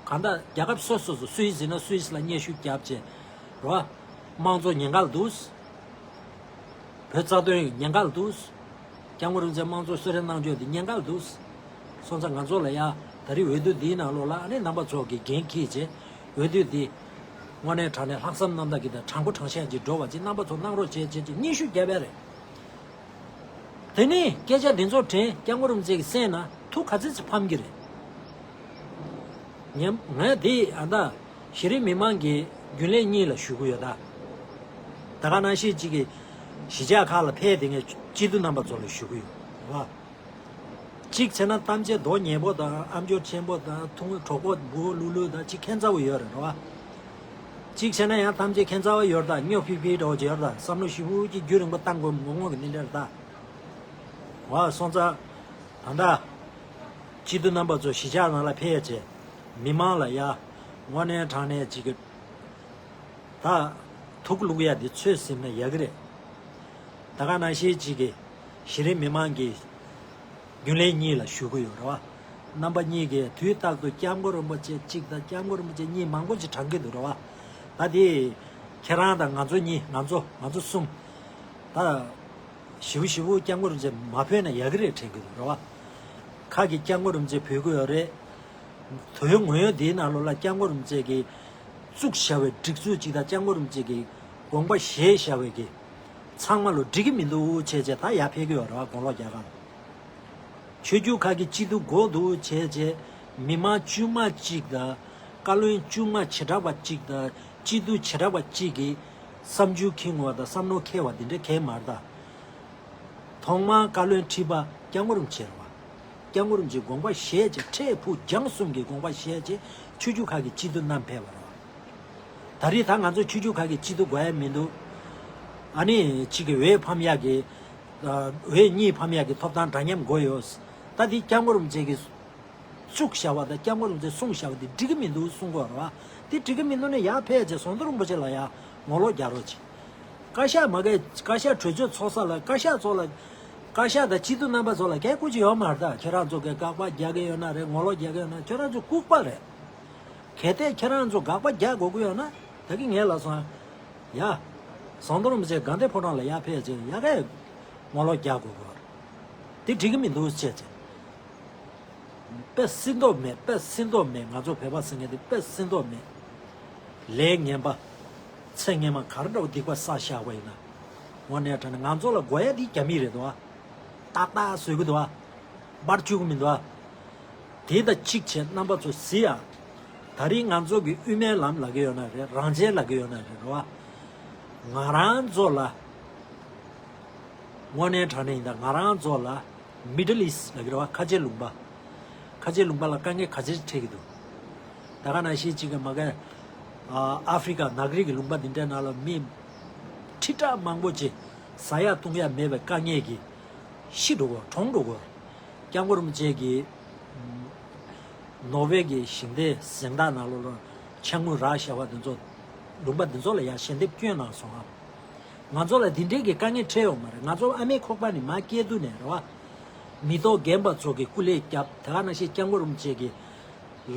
གང་ལྟར་རྒྱལ་ཁབ་སོ་སོ་སོ། སུད་སི་ན་སུད་སི་ལ་སྙན་ཞུ་བརྒྱབ་བྱས་རོ། དམངས་གཙོ་ཉེན་ཁ་ལ་འདུག་བོད་རྩ་དོན་ཉེན་ཁ་ལ་འདུག་སྐྱབས་མགོན་རིན་པོ་ཆེ་དམངས་གཙོ་གསོལ་རས་གནང་ཕྱོགས་འདི་ཉེན་ཁ་ལ་འདུག་སོང་ཙང་ང་ཚོ་ལ་ཡ་ད་རེས་འོས་བསྡུ་འདིའི་ནང་ལོགས་ལ་ཨ་ནི་རྣམ་པ་ཚོ་གིས་འགན་འཁྱེར་བྱས། འོས་བསྡུ་འདི་དངོས་གནས་དྲང་གནས་ལྷག་བསམ་རྣམ་དག་གིས་དང་། དྲང་པོ་དྲང་བཞག་ཅིག་འགྲོ་བ་ཅིག་རྣམ་པ་ཚོ་གནང་རོགས་བྱེད་བྱེད་ཅེས་སྙན་ཞུ་བརྒྱབ་ཡ་རེད། དེ་ནས་སྐད་ཆ་འདི་ཚོ་དྲན། སྐྱབས་མགོན་རིན་པོ་ཆེ་གི་སེམས་ནང་ཐུགས་ག་ཚོད་ཅིག་ཕམ་གྱི་རེད། ངས་ངས་དེ་ཨ་ད་གཞི་རིམ་མི་མང་གི་རྒྱུན་ལས་གཉིས་ལ་ཞུ་གི་ཡོད་ད། ད་ག་ནང་བཞིན་གཅིག་གི་གཞིས་ཆགས་ཁག་ལ་ཕེབས་བསྡད་མཁན་སྤྱི་འཐུས་རྣམ་པ་ཚོ་ལ་ཞུ་གི་ཡོད་རེད་བ། གཅིག་བྱས་ན་གཏམ་བྱེད་རྡོ་ཉེ་པོ་དང་། ཨ་མཆོག་ཆེན་པོ་དང་། ཐུང་གྲོགས་པོ་འབུ་ལུ་ལུ་དང་། གཅིག་ཁྱད་མཚར་པོ་ཡོད་རེད་བ། གཅིག་བྱས་ན་ཡང་གཏམ་བྱེད་ཁྱད་མཚར་པོ་ཡོད་རེད་ད། སྨྱོ་ཕི་ཕི་འདྲ་བོ་ཅིག་ཡོད་རེད་ད། བསམ་བློ་ཞིབ་པོ་ཅིག་རྒྱུན་རིང་པོ་བཏང་དགོས་ངོ་ངོ་གི་འདི་འདྲ་རེད་ད། བ། སོང་ཙང་ད་ལྟ་སྤྱི་འཐུས་རྣམ་པ་ཚོ་གཞིས་ཆགས་ནང་ལ་ཕེབས་བྱས། མི་མང་ལ་ཡ་དངོས་གནས་དྲང་གནས་ཅིག་གི་ད་ཐུགས་བླུག་ཡ་འདི་ཚོད་ཟིན་ན་ཡག་གི་རེད། ད་ག་ནང་བཞིན་གཅིག་གི་གཞི་རིམ་མི་མང་གི་རྒྱུན་ལས་གཉིས་ལ་ཞུ་གི་ཡོད་རེད་བ། རྣམ་པ་གཉིས་ཀས་དུས་རྟག་ཏུ་སྐྱབས་མགོན་རིན་པོ་ཆེ་གཅིག་དང་། སྐྱབས་མགོན་རིན་པོ་ཆེ་གཉིས་མང་པོ་ཅིག་དྲངས་ཀྱི་འདུག་རེད་བ། ད་དེ་ཁྱེད་རང་དང་ང་ཚོ་གཉིས། ང་ཚོ་ང་ཚོ་གསུམ་ད་ཞིབ་པོ་ཞིབ་པོ་སྐྱབས་མགོན་རིན་པོ་ཆེ་མ་ཕེབས་ན་ཡག་གི་རེད་དྲན་གྱི་འདུག་རེད་བ། ཁ་གི་སྐྱབས་མགོན་རིན་པོ་ཆེ་ཕེབས་ཀྱི་ཡོད་རེད། དོན་དངོས་ཡོད་དེའི་ནང་ལོགས་ལ་སྐྱབས་མགོན་རིན་པོ་ཆེ་གིས་བཙུགས་བཞག་པའི་སྒྲིག་འཛུགས་གཅིག་དང་། སྐྱབས་མགོན་རིན་པོ་ཆེ་གིས་དགོངས་པ་བཞེས་བཞག་པའི་གི་ཚང་མ་ལོ་འགྲིག་གི་མི་འདུག་བྱས་བྱས་ད་ཡར་ཕེབས་ཀྱི་ཡོད་རེད་བ། དགུང་ལོ་བརྒྱ་གང་། ཆོས་བརྒྱུད་ཁག་གི་སྤྱི་འཐུས་དགོས་འདུག་བྱས་བྱས། མི་མང་དཀྱུས་མ་གཅིག་དང་། བཀའ་བློན་དཀྱུས་མ་བྱེ་བྲག་པ་གཅིག་དང་། སྤྱི་འཐུས་བྱེ་བྲག་པ་གཅིག་གིས་བསམ་ཚུལ་འཁྱེར་འོང་བ་དང་། བསམ་བློ་འཁྱེར་བ་འདི་འདྲ་གང་ཡང་མ་རེད་ད། ཐོག་མར་བཀའ་བློན་ཁྲི་པ་སྐྱབས་མགོན་རིན་པོ་ཆེ་རེད་བ། སྐྱབས་མགོན་རིན་པོ་ཆེ་དགོངས་པ་བཞེས་བྱས། འཕྲལ་ཕུགས་རྒྱང་གསུམ་གྱི་དགོངས་པ་བཞེས་བྱས་ཆོས་བརྒྱུད་ཁག་གི་སྤྱི་འཐུས་རྣམས་ཕེབས་པ་རེད་བ། ད་རེས་ད་ང་ཚོ་ཆོས་བརྒྱུད་ཁག་གི་སྤྱི་འཐུས་དགོས་ཡ་མི་འདུག་ཨ་ནི་གཅིག་གི་འོས་ཕམ་ཡ་གི། ཨ། འོས་གཉིས་ཕམ་ཡ་གི་ཐོབ་ཐང་འདྲ་མཉམ་དགོས་ཡོད། ད་འདི་སྐྱབས་མགོན་རིན་པོ་ཆེ་གིས་བཙུགས་བཞག་པ་དང་། སྐྱབས་མགོན་རིན་པོ་ཆེས་གསུངས་བཞག་པ་འདི་འགྲིག་གི་མི་འདུག་གསུང་གི་ཡོད་རེད་བ། འདི་འགྲིག་གི་མི་འདུག་ན་ཡར་ཕེབས་བྱས་ཟམ་གདོང་རིན་པོ་ཆེ་ལ་ཡར་ངོ་ལོག་རྒྱག་རོགས་བྱེད། བཀའ་ཤག་མ་གི། བཀའ་ཤག་གྲོས་ཆོད་ཚོགས་ས་ལ། བཀའ་ཤག་ཚོ་ལ། བཀའ་ཤག་དང་སྤྱི་འཐུས་རྣམ་པ་ཚོ་ལ་སྐད་སྐུར་གྱི་ཡོད་མ་རེད་ད། ཁྱེད་རང་ཚོ་གིས་དགག་པ་རྒྱག་གི་ཡོད་ན་རེད། ངོ་ལོག་རྒྱག་གི་ཡོད་ན། ཁྱེད་རང་ཚོ་ལྐུགས་པ་རེད། གལ་ཏེ་ཁྱེད་རང་ཚོ་དགག་པ་རྒྱག་དགོས་ཀྱི་ཡོད་ན། ད་གིན་ངས་ལབ་སོང་ཡ། ཟམ་གདོང་རིན་པོ་ཆེ་དགའ་ལྡན་ཕོ་བྲང་ལ་ཡར་ཕེབས་བྱས་ཡ་གིར་ངོ་ལོག་རྒྱག་དགོས་ཀྱི་ཡོད་རེད། དེ་འགྲིག་གི་མི་འདུག་བྱས་བྱས། དཔེ་སྲིད་དོགས་མེད། དཔེ་སྲིད་དོགས་མེད། ང་ཚོ་བོད་པ་ཟེར་མཁན་དེ་དཔེ་སྲིད་དོགས་མེད། ལས་ངན་པ། ཚེ་སྔོན་མ་ག་རེ་འདྲ་བོ་སྡིག་པ་བསགས་བཞག་པ་ཡིན་ན། དངོས་གནས་དྲང་གནས་ང་ཚོ་ལ་དགོས་ཡ་དེ་རྒྱ་མི་རེད་འདུག་བ། ཏག་ཏག་བཟོས་ཀྱི་འདུག་བ། པར་བཅུག་གི་མི་འདུག་བ། དེ་དང་གཅིག་བྱས་རྣམ་པ་ཚོ་གཟིགས་ཡ། ད་རིང་ང་ཚོ་གི་དབུ་མའི་ལམ་ལབ་ཀྱི་ཡོད་ན་རེད། རང་བཙན་ལབ་ཀྱི་ཡོད་ན་རེད། རེད་བ། ང་རང་ཚོ་ལ། དངོས་གནས་དྲང་གནས་ཡིན་ད། ང་རང་ཚོ་ལ་Middle East ལབ་ཀྱི་རེད་བ། ཁ་ཆེ་ལུང་པ། ཁ་ཆེ་ལུང་པ་ལ་དཀའ་ངལ་ག་ཚོད་འཕྲད་ཀྱི་འདུག་ད་ག་ནང་བཞིན་གཅིག་གི་མ་གི། ཨ། ཨ་ཧྥི་རི་ཀ་ནག་རིགས་ཀྱི་ལུང་པ་འདི་འདྲའི་ནང་ལ་མི་ཁྲི་ཕྲག་མང་པོ་ཅིག་ཟ་ཡ་བཏུང་ཡ་མེད་པའི་དཀའ་ངལ་གྱིས་ཤི་འགྲོ་གི། གྲོངས་འགྲོ་གི། སྐྱབས་མགོན་རིན་པོ་ཆེ་གིས་ནོར་ཝེ་གི་ཞིང་སྡེ་གཟེངས་རྟགས་ནང་ལོགས་ལ་ཕྱག་དངུལ་རག་བཞག་པ་འདི་ཚོ། ལུང་པ་འདི་ཚོ་ལ་ཡང་ཞལ་འདེབས་བསྐྱོན་གནང་སོང་ཨ། ང་ཚོ་ལ་འདི་འདྲའི་གི་དཀའ་ངལ་འཕྲད་ཡོད་མ་རེད། ང་ཚོ་ཨ་མའི་ཁོག་པ་ནས་མར་སྐྱེས་དུས་ནས་རེད་བ། མི་ཐོག་རྒན་པ་ཚོ་གིས་སྐུ་ལས་བརྒྱབ། དེ་ག་ནང་བཞིན་སྐྱབས་མགོན་རིན་པོ་ཆེ་གི་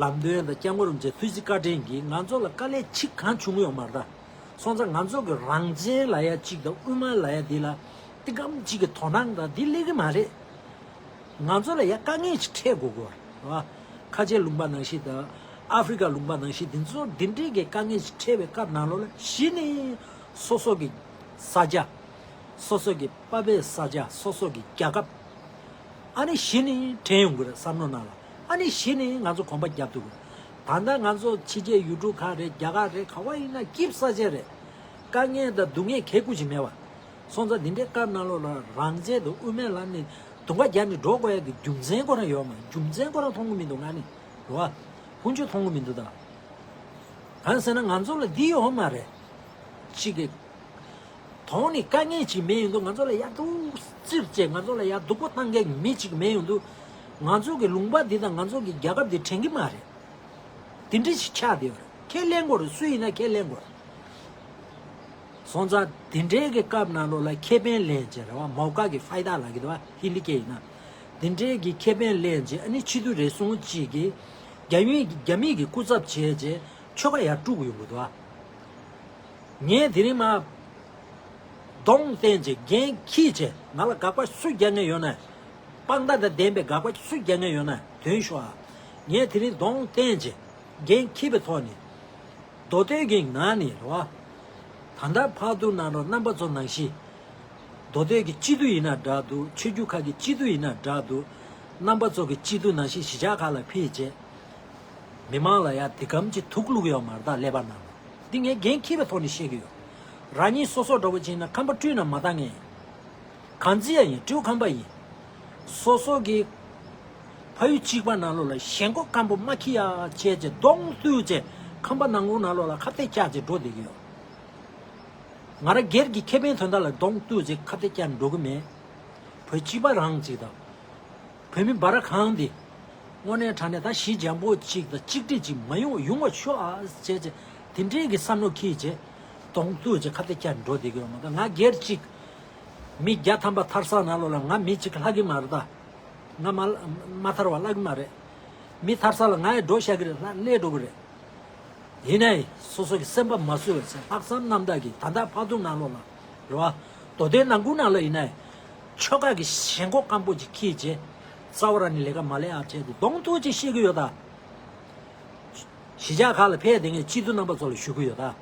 ལམ་སྟོན་དང་། སྐྱབས་མགོན་རིན་པོ་ཆེའི་ཐུགས་རྗེ་བཀའ་དྲིན་གྱིས་ང་ཚོ་ལ་དཀའ་ལས་ཅི་གང་བྱུང་གི་ཡོད་མ་རེད་ད། སོང་ཙང་ང་ཚོ་གི་རང་བཙན་ལབ་ཡ་གཅིག་དང་། དབུ་མ་ལབ་ཡ་འདི་ལ་ཏིག་ཙམ་གཅིག་གི་དོ་སྣང་དང་འདི་སླེབས་ཀྱི་མ་རེད། ང་ཚོ་ལ་ཡ་དཀའ་ངལ་ཞིག་འཕྲད་དགོས་ཀྱི་ཡོད་རེད་བ། ཁ་ཆེ་ལུང་པ་ནང་བཞིན་དང་། ཨ་ཧྥི་རི་ཀ་ལུང་པ་ནང་བཞིན། འདི་ཚོ་འདི་འདྲའི་གི་དཀའ་ངལ་ཞིག་འཕྲད་པའི་སྐབས་ནང་ལོགས་ལ་གཞི་ནས་སོ་སོ་གི་ས་ཆ། སོ་སོ་གི་པ་ཕའི་ས་ཆ། སོ་སོ་གི་རྒྱལ་ཁབ། ཨ་ནི་གཞི་ནས་དྲན་ཡོང་གི་རེད་བསམ་བློ་ནང་ལ། ཨ་ནི་གཞི་ནས་ང་ཚོ་གོམ་པ་རྒྱབ་ཐུབ་དགོས། ད་ལྟ་ང་ཚོ་ཕྱི་རྒྱལ་ཡུལ་གྲུ་ཁག་རེད། རྒྱ་གར་རེད། ག་བ་ཡིན་ན་སྐྱིད་ས་ཆ་རེད། དཀའ་ངལ་དང་སྡུག་བསྔལ་གད་ཀུ་ཅིག་མེད་པ། སོང་ཙང་འདི་འདྲའི་སྐབས་ནང་ལོགས་ལ་རང་ཆས་དང་དབུ་མའི་ལམ་ནས་དུང་པ་རྒྱབ་ནས་འགྲོ་དགོས་ཡ་གི་རྒྱུ་མཚན་ཁོ་རང་ཡོད་མ་རེད། རྒྱུ་མཚན་ཁོ་རང་མཐོང་གི་མི་འདུག་ང་ནི་རེད་བ། ཕུང་ཆུ་མཐོང་གི་མི་འདུག་ད། གང་ཟེར་ན་ང་ཚོ་ལ་འདི་ཡོད་མ་རེད། གཅིག་གི་དོན་ནི་དཀའ་ངལ་ཅིག་མེད་ཡོང་དུས་ང་ཚོ་ལ་ཡ་ཐུག་ཙིར་བྱས་ང་ཚོ་ལ་ཡ་སྡུག་པོ་བཏང་མཁན་གྱི་མི་ཅིག་མེད་ཡོང་དུས། ང་ཚོ་གི་ལུང་པ་འདི་དང་ང་ཚོ་གི་རྒྱལ་ཁབ་འདི་དྲན་གྱི་མ་རེད། དེ་འདྲ་ཞིག་ཆགས་བསྡད་ཡོད་རེད། ཁས་ལེན་དགོས་རེད། སུ་ཡིན་ན་ཁས་ལེན་དགོས་རེད། སོང་ཙང་དེ་འདྲའི་གི་སྐབས་ནང་ལོགས་ལ་ཁེ་ཕན་ལེན་བྱས་རེད་བ། མའོ་ཀ་གི་ཕའི་ད་ལབ་ཀྱི་འདུག་བ། ཧིན་དི་སྐད་ཡིན་ན། དེ་འདྲའི་གི་ཁེ་ཕན་ལེན་བྱས་ཨ་ནི་ཕྱི་དུས་རེ་ཟུང་གཅིག་གིས་རྒྱ་མི་རྒྱ་མི་གི་སྐུ་ཚབ་བྱས་བྱས་ཆོལ་ཁ་ཡར་དཀྲུག་ཡོང་གི་འདུག་བ། ངས་དེ་རིང་མ་གདོང་བསྟན་བྱས་འགན་འཁྱེར་བྱས་ང་ལ་དགག་པ་སུ་རྒྱག་མཁན་ཡོད་ན། དཔང་རྟགས་དང་ལྡན་པའི་དགག་པ་སུ་རྒྱག་མཁན་ཡོད་ན་ཐོན་ཤོག་ཨ། ངས་དེ་རིང་གདོང་བསྟན་བྱས་འགན་འཁྱེར་བའི་ཐོག་ནས། མདོ་སྟོད་ཀྱི་ནང་ནས་རེད་བ། ད་ལྟ་ཕར་ཚུར་ནང་རོགས་རྣམ་པ་ཚོ་ནང་བཞིན། མདོ་སྟོད་ཀྱི་སྤྱི་འཐུས་ཡིན་ན་འདྲ་འདུག་ཆོས་བརྒྱུད་ཁག་གི་སྤྱི་འཐུས་ཡིན་ན་འདྲ་འདུག་རྣམ་པ་ཚོ་གི་སྤྱི་འཐུས་ནང་བཞིན་གཞིས་ཆགས་ཁག་ལ་ཕེབས་བྱས། མི་མང་ལ་ཡ་དེ་གམ་གྱི་ཐུགས་བླུག་ཡོད་མ་རེད་ད་ཀླད་པ་ནང་ལ། འདི་ངས་འགན་འཁྱེར་བའི་ཐོག་ནས་བཤད་ཀྱི་ཡོད། རང་ཉིད་སོ་སོ་འདྲ་བོ་ཅིག་ཡིན་ན་ཁམས་པ་སྤྲུལ་ན་མ་བཏང་ངས། གང་ཅི་ཡང་ཡིན་སྤྲེའུ་ཁམས་པ་ཡིན། སོ་སོ་གི་ཕ་ཡུལ་གཅིག་པ་ནང་ལོགས་ལ་ཞེན་ཁོག་སྐམ་པོ་མ་ཁྱི་ཡ་བྱས་བྱས་གདོང་བཏུལ་བྱས་ཁམས་པ་ནང་ཁུལ་ནང་ལོགས་ལ་ཁ་གཏད་བཅག་བྱས་འགྲོ་བསྡད་ཀྱི་ཡོད། ང་རང་སྒེར་གྱི་ཁེ་ཕན་དོན་དག་ལ་གདོང་བཏུལ་བྱས་ཁ་གཏད་བཅག་འགྲོ་གི་མེད། བོད་སྤྱི་པ་རང་གཅིག་དང་། བོད་མི་འབའ་ར་གང་འདི། དངོས་གནས་དྲང་གནས་ད་ཞི་འཇམ་པོ་གཅིག་དང་གཅིག་སྒྲིལ་གཅིག་མ་ཡོང་ཡོང་བ་ཤོག་ཨ་བྱས་བྱས་དེ་འདྲའི་གི་བསམ་བློ་འཁྱེར་བྱས་གདོང་བཏུལ་བྱས་ཁ་གཏད་བཅག་འགྲོ་བསྡད་ཀྱི་ཡོད་མ་གཏོགས་ང་སྒེར་གཅིག་མི་བརྒྱ་ཐམ་པ་ཐར་ས་ནང་ལོགས་ལ་ང་མི་གཅིག་ལྷག་གི་མ་རེད་ད། ང་མ་མ་ཐར་བ་ལྷག་གི་མ་རེད། མི་ཐར་ས་ལ་ང་ཡང་འགྲོ་བཞག་གི་རེད། ལྷག་སླེབས་འགྲོ་གི་རེད། ཡིན་ནའི་སོ་སོ་གི་སེམས་པ་མ་བཟོད་པ་བྱས་ལྷག་བསམ་རྣམ་དག་གིས་ད་ལྟ་ཕར་ཚུར་ནང་ལོགས་ལ་རེད་བ། མདོ་སྟོད་ནང་ཁུལ་ནང་ལ་ཡིན་ནའི་ཆོལ་ཁ་གི་ཞེན་ཁོག་སྐམ་པོ་ཅིག་འཁྱེར་བྱས་རྩ་བ་རང་ནས་ལས་ཀ་མ་ལས་ཨ་བྱས་ཏེ་གདོང་ཐུག་ཅིག་བཤད་གི་ཡོད་ད། གཞིས་ཆགས་ཁག་ལ་ཕེབས་བསྡད་མཁན་སྤྱི་འཐུས་རྣམ་པ་ཚོ་ལ་ཞུ་གི་ཡོད་ད། རེད་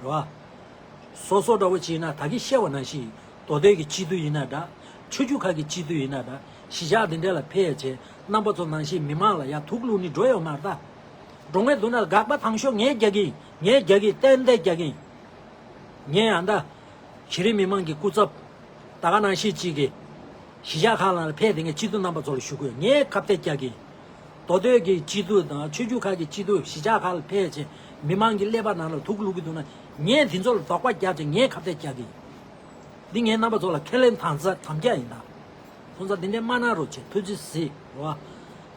བ། སོ་སོ་འདྲ་བོ་ཅིག་ཡིན་ན་ད་གིན་བཤད་པ་ནང་བཞིན་མདོ་སྟོད་ཀྱི་སྤྱི་འཐུས་ཡིན་ན་འདྲ། ཆོས་བརྒྱུད་ཁག་གི་སྤྱི་འཐུས་ཡིན་ན་འདྲ། གཞིས་ཆགས་འདི་འདྲ་ལ་ཕེབས་བྱས་རྣམ་པ་ཚོ་ནང་བཞིན་མི་མང་ལ་ཡ་དུག་བླུགས་ནས་འགྲོ་ཡོད་མ་རེད་ད། འགྲོ་མཁན་འདུག་ན་དགག་པ་དང་ཤོག་ངས་རྒྱག་གི་ཡིན། ངས་རྒྱག་གི་ཡིན། ཏན་ཏན་རྒྱག་གི་ཡིན། ངས་ཡང་ད། གཞི་རིམ་མི་མང་གི་སྐུ་ཚབ། ད་ག་ནང་བཞིན་གཅིག་གིས། གཞིས་ཆགས་ཁག་ནང་ལ་ཕེབས་བསྡད་མཁན་སྤྱི་འཐུས་རྣམ་པ་ཚོ་ལ་ཞུ་གི་ཡོད། ངས་ཁ་གཏད་བཅག་གི་ཡིན། མདོ་སྟོད་ཀྱི་སྤྱི་འཐུས་དང་ཆོས་བརྒྱུད་ཁག་གི་སྤྱི་འཐུས་གཞིས་ཆགས་ཁག་ལ་ཕེབས་བྱས་མི་མང་གི་ཀླད་པ་ནང་ལ་དུག་བླུག་གི་འདུག་ན་ངས་དེ་ཚོ་ལ་དོགས་པ་བརྒྱབ་བྱས་ངས་ཁ་གཏད་བཅག་གི་ཡིན། འདི་ངས་རྣམ་པ་ཚོ་ལ་ཁས་ལེན་དམ་བཅའ་དམ་བཅའ་ཡིན་ད། སོང་ཙང་འདི་འདྲའི་མ་གནང་རོགས་བྱེད། ཐུགས་རྗེ་གཟིགས་རོགས།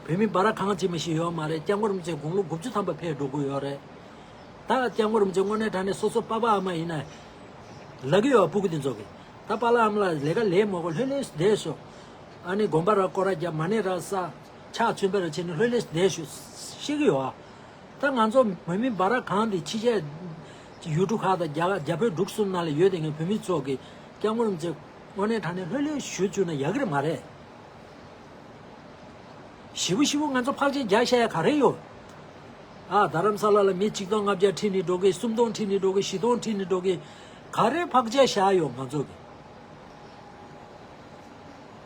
བོད་མི་འབའ་ར་གང་ཅི་མ་ཞིག་ཡོད་མ་རེད། སྐྱབས་མགོན་རིན་པོ་ཆེ་དགུང་ལོ་དགུ་བཅུ་ཐམ་པ་ཕེབས་འགྲོ་གི་ཡོད་རེད། ད་སྐྱབས་མགོན་རིན་པོ་ཆེ་དངོས་གནས་དྲང་གནས་སོ་སོ་པ་ཕ་ཨ་མ་ཡིན་ན། ལབ་ཀྱི་ཡོད་སྤུ་གུ་འདི་ཚོ་གིས། ད་པཱ་ལགས་ཨ་མ་ལགས་ལས་ཀ་ལས་མ་དགོས་ལྷོད་ལྷོད་བསྡད་ཤོག་ཨ་ནི་དགོན་པ་ར་སྐོར་ར་རྒྱབ་མ་ཎི་ར་བསགས། ཕྱག་མཚན་དཔེ་ར་བྱས་ནས་ལྷོད་ལྷོད་བསྡད་ཤོག་བཤད་ཀྱི་ཡོད་ཨ། ད་ང་ཚོ་བོད་མི་འབའ་ར་གང་འདི་ཕྱི་རྒྱལ་ཡུལ་གྲུ་ཁག་དང་རྒྱ་རྒྱ་བོད་འབྲུག་གསུམ་ནང་ལ་ཡོད་དེ་ངས་བོད་མི་ཚོ་གིས་སྐྱབས་མགོན་རིན་པོ་ཆེ་དངོས་གནས་དྲང་གནས་ལྷོད་ལྷོད་བཞུགས་བཅུག་ན་ཡག་གི་རེད་མ་རེད། ཞེ་པོ་ཞེ་པོ་ང་ཚོ་ཕག་ཆས་རྒྱག་བཞག་ཡ་ག་རེ་ཡོད། ཨ་རྡ་རམ་ས་ལ་ལ་མི་ཆིག་སྟོང་ལྔ་བརྒྱ་ཁྲིད་ནས་འགྲོ་གི། སུམ་སྟོང་ཁྲིད་ནས་འགྲོ་གི། བཞི་སྟོང་ཁྲིད་ནས་འགྲོ་གི། ག་རེ་ཕག་ཆས་བཞག་ཡོད་ང་ཚོ་གི།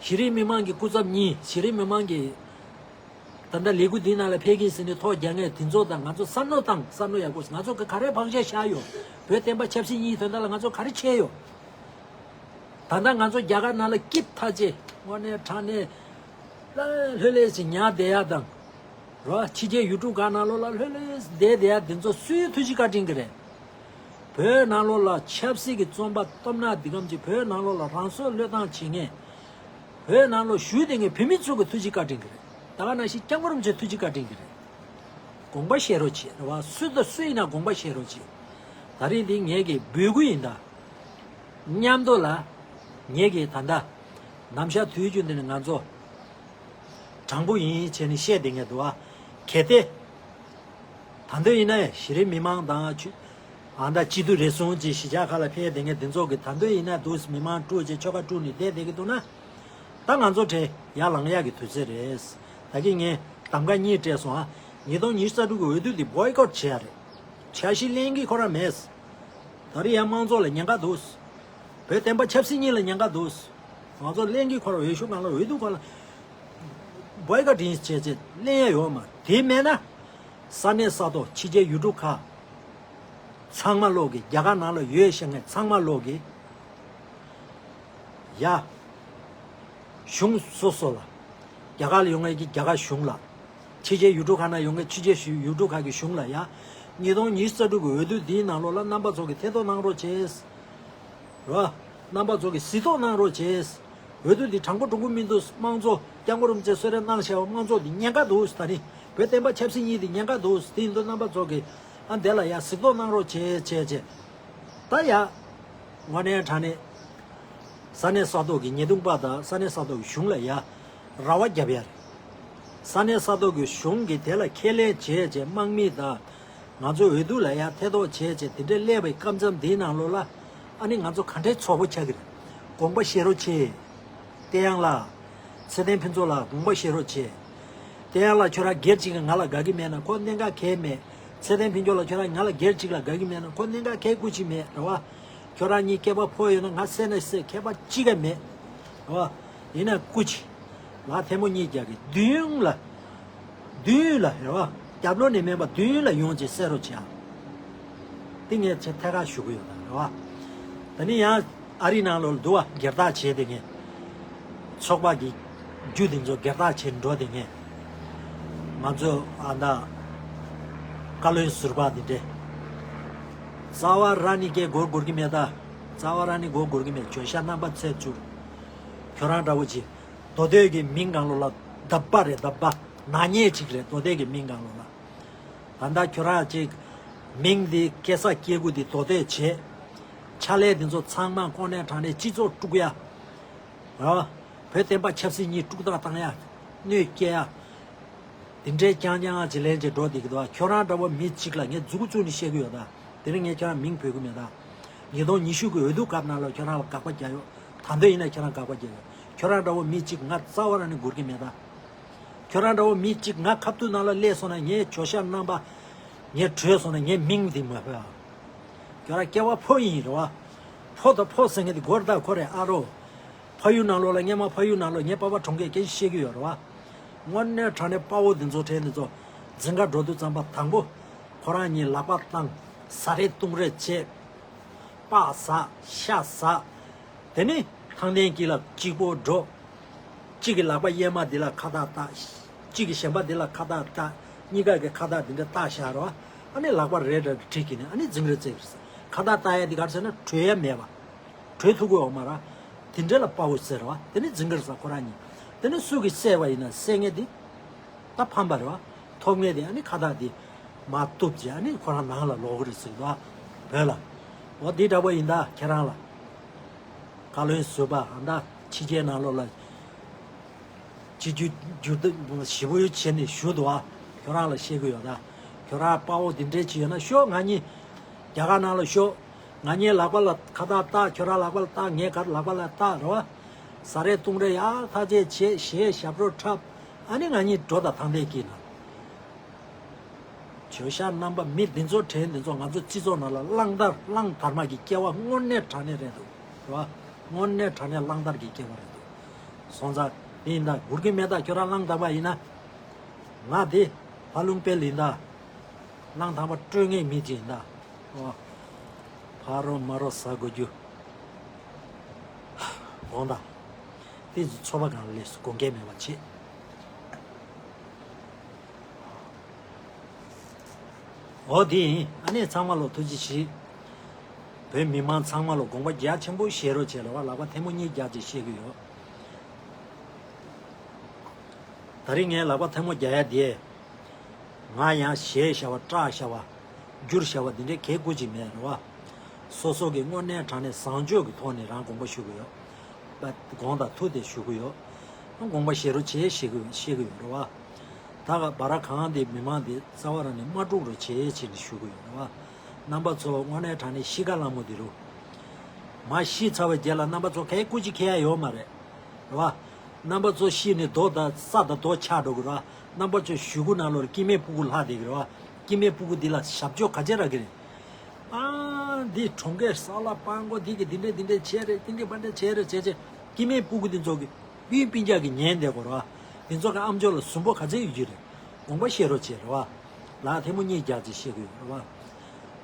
གཞི་རིམ་མི་མང་གི་སྐུ་ཚབ་གཉིས། གཞི་རིམ་མི་མང་གི་ད་ལྟ་ལས་འགུལ་འདི་ནང་ལ་ཕེབས་ཀྱིན་ཟེར་ནས་ཐོ་རྒྱག་མཁན་དེ་ཚོ་དང་ང་ཚོ་བསམ་བློ་བཏང་། བསམ་བློ་ཡག་པོ་ང་ཚོ་གི་ག་རེ་ཕག་ཆས་བཞག་ཡོད། བོད་བསྟན་པ་ཆབ་སྲིད་གཉིས་དོན་དག་ལ་ང་ཚོ་ག་རེ་བྱས་ཡོད། ད་ལྟ་ང་ཚོ་རྒྱ་གར་ནང་ལ་སྐྱིད་ཐག་ཆད། དངོས་གནས་དྲང་གནས་ལྷོད་ལྷོད་ཅིག་ཉལ་བསྡད་ཡ་དང་། རོ། ཕྱི་རྒྱལ་ཡུལ་གྲུ་ག་ནང་ལོགས་ལ་ལྷོད་ལྷོད་བསྡད་བསྡད་ཡ་འདི་ཚོ་སུའི་ཐུགས་རྗེ་བཀའ་དྲིན་གྱིས་རེད། བོད་ནང་ལོགས་ལ་ཆབ་སྲིད་ཀྱི་བཙོན་པ་སྟོབས་ན་འདི་གམ་གྱི་བོད་ནང་ལོགས་ལ་རང་སྲོག་བློས་བཏང་བྱེད་མཁན། བོད་ནང་ལོགས་བཞུགས་བསྡད་མཁན་བོད་མི་ཚོ་གི་ཐུགས་རྗེ་བཀའ་དྲིན་གྱིས་རེད། ད་ག་ནང་བཞིན་སྐྱབས་མགོན་རིན་པོ་ཆེ་ཐུགས་རྗེ་བཀའ་དྲིན་གྱིས་རེད། དགོངས་པ་བཞེས་རོགས་བྱེད་རེད་བ། སུ་དང་སུ་ཡིན་ན་དགོངས་པ་བཞེས་རོགས་བྱེད། ད་རིང་འདི་ངེད་ཀྱི་འབོད་སྐུལ་ཡིན་ད། མཉམ་དུ་ལ། ངེད་ཀྱི་ད་ལྟ། ནམ་ཞག་དུས་རྒྱུན་འདི་ནི་ང་ཚོ། དྲང་པོ་ཡིན་བྱས་ནས་བཤད་བསྡད་མཁན་འདུག་བ། གལ་ཏེ། ད་འདོད་ཡིན་ན་གཞི་རིམ་མི་མང་དང་ཆུ། ཨ་མདའ་སྤྱི་འཐུས་རེ་ཟུང་གཅིག་གཞིས་ཆགས་ཁག་ལ་ཕེབས་བསྡད་མཁན་འདི་ཚོ་གི་ད་འདོད་ཡིན་ན་འདུག་མི་མང་དཀྲུགས་བྱས་ཆོལ་ཁ་དཀྲུགས་ནས་བསྡད་བསྡད་ཀྱི་འདུག་ན། ད་ང་ཚོ་གྲས་ཡར་ལངས་ཡག་གི་དུས་ཚོད་རེད། ད་གིན་ངས་གདམ་ག་གཉིས་སྤྲད་སོང་ཨ། ཉིས་སྟོང་ཉི་ཤུ་རྩ་དྲུག་གི་འོས་བསྡུ་འདི་བོའི་ཀོཊ་བྱས་ཡ་རེད། འཆར་གཞི་ལེན་གྱི་ཁོ་རང་མེད། ད་རེས་ཡང་དམངས་གཙོ་ལ་ཉེན་ཁ་འདུག་བོད་བསྟན་པ་ཆབ་སྲིད་གཉིས་ལ་ཉེན་ཁ་འདུག་ང་ཚོ་ལེན་གྱི་ཁོ་རང་འོས་ཤོག་སྒང་ལ་འོས་བསྡུ་ཁོ་ལ། བོའི་ཀ་ཌིང་བྱས་བྱས་ལེན་ཡ་ཡོད་མ་རེད། དེ་མེད་ན་ས་གནས་ས་ཐོག་ཕྱི་རྒྱལ་ཡུལ་གྲུ་ཁག་ཚང་མ་ལོག་གི་རྒྱ་གར་ནང་ལ་ཡོད་ཤག་མཁན་ཚང་མ་ལོག་གི་ཡ། གཞུང་སོ་སོ་ལ། རྒྱ་གར་ལ་ཡོང་མཁན་གྱི་རྒྱ་གར་གཞུང་ལ། ཕྱི་རྒྱལ་ཡུལ་གྲུ་ཁག་ན་ཡོང་མཁན་ཕྱི་རྒྱལ་ཡུལ་གྲུ་ཁག་གི་གཞུང་ལ་ཡ། ཉིས་སྟོང་ཉི་ཤུ་རྩ་དྲུག་གི་འོས་བསྡུ་འདིའི་ནང་ལོགས་ལ་རྣམ་པ་ཚོ་གིས་ཐེ་གཏོགས་གནང་རོགས་བྱས། རོ། རྣམ་པ་ཚོ་གིས་གཟིགས་རྟོག་གནང་རོགས་བྱས། འོས་བསྡུ་འདི་དྲང་པོ་དྲང་པོ་མི་འདུག་དམངས་གཙོ་སྐྱབས་མགོན་རིན་པོ་ཆེས་གསོལ་རས་གནང་བཞག་པ་དམངས་གཙོ་འདི་ཉེན་ཁ་འདུག་ད་ནི་བོད་བསྟན་པ་ཆབ་སྲིད་གཉིས་འདི་ཉེན་ཁ་འདུག་དེ་ཡིན་དུས་རྣམ་པ་ཚོ་གིས་ཨ་འདི་ལ་ཡ་གཟིགས་རྟོག་གནང་རོགས་བྱས་བྱས་བྱས། ད་ཡ། དངོས་གནས་དྲང་གནས། ས་གནས་ས་ཐོག་གི་ཉེས་རྡུང་པ་དང་ས་གནས་ས་ཐོག་གི་གཞུང་ལ་ཡ། ར་བ་རྒྱབ་ཡ་རེད། ས་གནས་ས་ཐོག་གི་གཞུང་གིས་དེ་ལ་ཁས་ལེན་བྱས་བྱས་དམག་མི་དང་། ང་ཚོའི་འོས་བསྡུ་ལ་ཡ་ཐེ་གཏོགས་བྱས་བྱས་དེ་འདྲའི་སླེབས་པའི་སྐབས་མཚམས་འདིའི་ནང་ལོགས་ལ། ཨ་ནི་ང་ཚོ་ག་འདྲའི་ཚོགས་པ་ཆགས་ཀྱི་རེད། དགོངས་པ་བཞེས་རོགས་བྱེད། བསྟན་དབྱངས་ལགས། ཚེ་བརྟན་ཕུན་ཚོགས་ལགས་དགོངས་པ་བཞེས་རོགས་བྱེད། བསྟན་དབྱངས་ལགས་ཁྱོད་རང་སྒེར་གཅིག་གིས་ང་ལ་དགའ་གི་མེད་ན་ཁོ་གནད་འགག་གང་ཡང་མེད། ཚེ་བརྟན་ཕུན་ཚོགས་ལགས་ཁྱོད་རང་ང་ལ་སྒེར་གཅིག་ལ་དགའ་གི་མེད་ན་ཁོ་གནད་འགག་གང་ཡང་ཁུར་གྱི་མེད་རེད་བ། ཁྱོད་རང་གཉིས་སྐལ་པ་ཕོ་ཡོད་ན་ང་བསད་ན་བསད་ཁྱད་པར་ཅི་ག་མེད། རེད་བ། ཡིན་ན་སྐུ་མཁྱེན། ལག་ཐལ་མོ་གཉིས་རྒྱག་གི་མདུན་ལ། མདུན་ལ་རེད་བ། རྒྱབ་ལོགས་ནས་མིན་པ་མདུན་ལ་ཡོང་བྱས་བསད་རོགས་བྱེད་ཨ། དེ་ངས་ཆེས་ཐད་ཀར་ཞུ་གི་ཡོད་ད་རེད་བ། ད་ནི་ཡང་ཨ་རི་ནང་ལོགས་ལ་འདུག་བ་སྒེར་བདག་བྱས་ཏེ་ངས། ཚོགས་པ་གི་རྒྱུ་དེ་ཚོ་སྒེར་བདག་བྱས་འགྲོ་དེ་ངས། ང་ཚོ་ཨ་ད། བཀའ་བློན་ཟུར་པ་དེ་འདྲས། རྩ་བ་རང་ནས་སྐད་སྒུར་སྒུར་གི་མེད་ད། རྩ་བ་རང་ནས་སྒུར་སྒུར་གི་མེད་བྱོས་ཤག་རྣམ་པ་ཚོས་ཚུར། ཁྱོད་རང་འདྲ་བོ་ཅིག་མདོ་སྟོད་ཀྱི་མིང་སྒང་ལོགས་ལ་ལྡབ་པ་རེད་ལྡབ་པ། ནག་ཉེས་ཅིག་རེད་མདོ་སྟོད་ཀྱི་མིང་སྒང་ལོགས་ལ། ད་ལྟ་ཁྱོད་རང་ཅིག་མིང་འདི་སྐྱེ་ས་སྐྱེ་དགུ་འདི་མདོ་སྟོད་བྱས། ཕྱག་ལས་འདི་ཚོ་ཚང་མ་དངོས་གནས་དྲང་གནས་སྤྱི་ཚོགས་དཀྲུག་ཡ། ར། བོད་བསྟན་པ་ཆབ་སྲིད་གཉིས་དཀྲུག་ཐག་བཏང་ཡ། གནོད་སྐྱེལ་ཡ། དེ་འདྲའི་རྐྱང་རྐྱང་ཅིག་ལན་ཅིག་འགྲོ་བསྡད་ཀྱི་འདུག་ཁྱོད་རང་འདྲ་བོ་མི་གཅིག་ལ་ངས་མཛུ་གུ་བཙུགས་ནས་བཤད་ཀྱི་ཡོད་ད། དེ་རིང་ངས་ཁྱོད་རང་མིང་འབོད་ཀྱི་མེད་ད། ཉིས་སྟོང་ཉི་ཤུ་གི་འོས་བསྡུ་སྐབས་ནང་ལ་ཁྱོད་རང་ལ་དགག་པ་རྒྱག་ཡོད། ད་འདོད་ཡིན་ན་ཁྱོད་རང་དགག་པ་རྒྱག་ཡོད། ཁྱོད་རང་འདྲ་བོ་མི་གཅིག་ང་རྩ་བ་རང་ནས་སྒུར་གྱི་མེད་ད། ཁྱོད་རང་འདྲ་བོ་མི་གཅིག་ང་ཁ་ཐུག་ནང་ལ་སླེབས་སོང་ན་ངས་བྱོས་ཤག་རྣམ་པ། ངས་བྲོས་སོང་ན་ངས་མིང་འདི་མ་ཕོད་ཨ། ཁྱོད་རང་སྐྱེ་བ་ཕོ་ཡིན་རེད་བ། ཕོ་དང་ཕོ་ཟེར་མཁན་དེ་སྒོར་དང་ཁོ་རེད་ཨ་རོ། ཕ་ཡུལ་ནང་ལོགས་ལ་སྔས་མ་ཕ་ཡུལ་ནང་ལོགས་ངའི་པ་ཕ་གྲོང་ཁྱེར་སྐད་ཆ་བཤད་ཀྱི་ཡོད་རེད་བ། དངོས་གནས་དྲང་གནས་དཔའ་བོ་འདི་ཚོ་གྲས་འདི་ཚོ་འཛིན་གྲྭ་འགྲོ་དུས་ཙམ་པ་དང་པོ་ཁོ་རང་གཉིས་ལག་པ་བཏང་། ཟ་རེས་བཏུང་རེས་བྱེད། སྤགས་ཟ། ཤ་ཟ། དེ་ནས་ཐང་སྟེང་དཀྱིལ་ལ་གཅིག་པོ་འགྲོ། གཅིག་གི་ལག་པ་གཡས་མ་འདི་ལ་ཁ་བཏགས་བཏགས། གཅིག་གི་གཞན་པ་འདི་ལ་ཁ་བཏགས་བཏགས། གཉིས་ཀ་གི་ཁ་བཏགས་འདི་འདྲ་བཏགས་བཞག་རོ། ཨ་ནི་ལག་པ་རེ་རེ་ཁྲིད་ཀྱི་ནི་ཨ་ནི་འཛིང་རེས་རྩེ་གི་རེད། ཁ་བཏགས་བཏགས་ཡ་འདི་ག་རེ་ཟེར་ན་བྲོས་ཡ་མེད་པ། བྲོས་ཐུབ་ཀྱི་ཡོད་མ་རེད། དེ་འདྲ་ལ་དཔའ་བོ་ཟེར་བ་དེ་ནི་འཛིང་གི་རེད་ཟེར་ཁོ་རང་གཉིས། དེ་ནི་སུ་གིས་བསད་པ་ཡིན་ན་བསད་མཁན་དེ། ད་ཕམ་པ་རེད་བ། ཐོབ་མཁན་དེ་ཨ་ནི་ཁ་བཏགས་དེ་མར་གཏུབ་བྱས་ཨ་ནི་ཁོ་རང་ནང་ལ་ལོག་གི་རེད་ཟེར་གི་འདུག་བ། བོད་ལ། འོ་འདི་འདྲ་པོ་ཡིན་ད་ཁྱེད་རང་ལ། བཀའ་བློན་ཟུར་པ་ཨ་ད་ཕྱི་རྒྱལ་ནང་ལོགས་ལ། སྤྱི་རྒྱུ་རྒྱུ་ཞིབ་པོ་བྱས་ནས་ཞུ་འདུག་ཨ། ཁྱོད་རང་ལ་བཤད་གི་ཡོད་ད། ཁྱོད་རང་དཔའ་བོ་འདི་འདྲས་ཅིག་ཡོད་ན་ཤོག་ང་གཉིས། རྒྱ་གར་ནང་ལ་ཤོག་ང་གཉིས་ལག་པ་ལ་ཁ་བཏགས་བཏགས། ཁྱོད་རང་ལག་པ་ལ་བཏགས། ངའི་ཁ་ལག་པ་ལ་བཏགས་རེད་བ། ཟ་རེས་བཏུང་རེས་ཡག་ཐག་ཆོད་བྱས། གཞས་ཞབས་བྲོ་འཁྲབ། ཨ་ནི་ང་གཉིས་འགྲོ་དང་ཐང་སྟེང་དཀྱིལ་ན། བྱོས་ཤག་རྣམ་པ། མི་འདི་ཚོ་གྲས་འདི་ཚོ་ང་ཚོ་སྤྱི་ཚོགས་ནང་ལ་གླང་དར་གླང་དར་མ་གི་སྐྱེ་བ་དངོས་གནས་དྲང་གནས་རེད་འདུག་རེད་བ། དངོས་གནས་དྲང་གནས་གླང་དར་གི་སྐྱེ་བ་རེད་འདུག་སོང་ཙང་འདི་ཡིན་ད་སྒུར་གི་མེད་ད། ཁྱོད་རང་གླང་དར་མ་ཡིན་ན། ང་འདི་ལྷ་ལུང་དཔལ་ཡིན་ད། གླང་དར་མ་སྤྲོད་མཁན་མི་གཅིག་ཡིན་ད། ཨོ། ཕ་རོ་མ་རོ་ཟ་དགོས་རྒྱུ། དགོངས་དག་དེ་ཚོ་ཚོགས་པ་གང་ལ་སླེབས་སུ་དགོངས་འགལ་མེད་པ་བྱེད། འོ་དེ་ཡིན། ཨ་ནི་ཚང་མ་ལོ་ཐུགས་རྗེ་ཆེ། བོད་མི་མང་ཚང་མ་ལོ་དགོངས་པ་རྒྱ་ཆེན་པོ་བཞེས་རོགས་བྱེད་ལ་བ་ལག་པ་ཐལ་མོ་གཉིས་རྒྱག་ཅེས་བཤད་ཀྱི་ཡོད། ད་རིང་ངས་ལག་པ་ཐལ་མོ་རྒྱག་ཡ་དེ། ང་ཡང་བཞེས་བཞག་པ་སྐྲག་བཞག་པ། བསྒྱུར་བཞག་པ་འདི་འདྲའི་གལ་དགུ་ཅིག་མེད་རེད་བ། སོ་སོ་གི་དངོས་གནས་དྲང་གནས་བཟང་སྤྱོད་ཀྱི་ཐོག་ནས་རང་དགོངས་པ་ཞུ་གི་ཡོད། པ་དགོངས་དག་ཐུགས་དེ་ཞུ་གི་ཡོད། དགོངས་པ་བཞེས་རོགས་བྱེད་ཞེས་གི་བཤད་གི་ཡོད་རེད་བ། ད་ག་བ་ར་གང་དེ་མི་མང་དེ་རྩ་བ་རང་ནས་མ་དཀྲུག་རོགས་བྱེད་ཅེས་ནས་ཞུ་གི་ཡོད་རེད་བ། རྣམ་པ་ཚོ་དངོས་གནས་དྲང་གནས་གཤིས་ཀ་ལྷ་མོ་དེ་རུ། མ་ཤི་ཚར་བའི་རྗེས་ལ་རྣམ་པ་ཚོ་གའི་སྐུ་མཁྱེན་ཁེལ་ཡ་ཡོད་མ་རེད། རེད་བ། རྣམ་པ་ཚོ་ཤི་ནས་རྡོ་དང་ས་དང་རྡོ་ཆགས་འགྲོ་གི་རེད་བ། རྣམ་པ་ཚོ་གཞུག་གུ་ནང་ལོགས་སྐྱེ་དམན་སྤུ་གུ་ལྷག་བསྡད་ཀྱི་རེད་བ། སྐྱེ་དམན་སྤུ་གུ་འདི་ལ་ཞབས་ཕྱོགས་ག་ཚད་རག་གི་རེད། ཨ། འདི་གྲོང་ཁྱེར་ས་ལ་སྤང་གོ་འདི་གི་འདི་འདྲས་འདི་འདྲས་བྱས་རེད། འདི་འདྲས་པ་འདྲས་བྱས་རེད་བྱས་བྱས། སྐྱེ་དམན་སྤུ་གུ་འདི་ཚོ་གི་སྤུན་སྤུན་ཀྱག་གི་ཉན་བསྡད་དགོས་རེད་བ། དེ་ཚོ་གི་ཨམ་ཅོག་ལ་ཟུམ་པོ་ག་ཚད་ཡོད་ཀྱི་རེད། དགོངས་པ་བཞེས་རོགས་བྱེད་རེད་བ། ལག་ཐལ་མོ་གཉིས་རྒྱག་ཅིག་བཤད་དགོས་རེད་བ།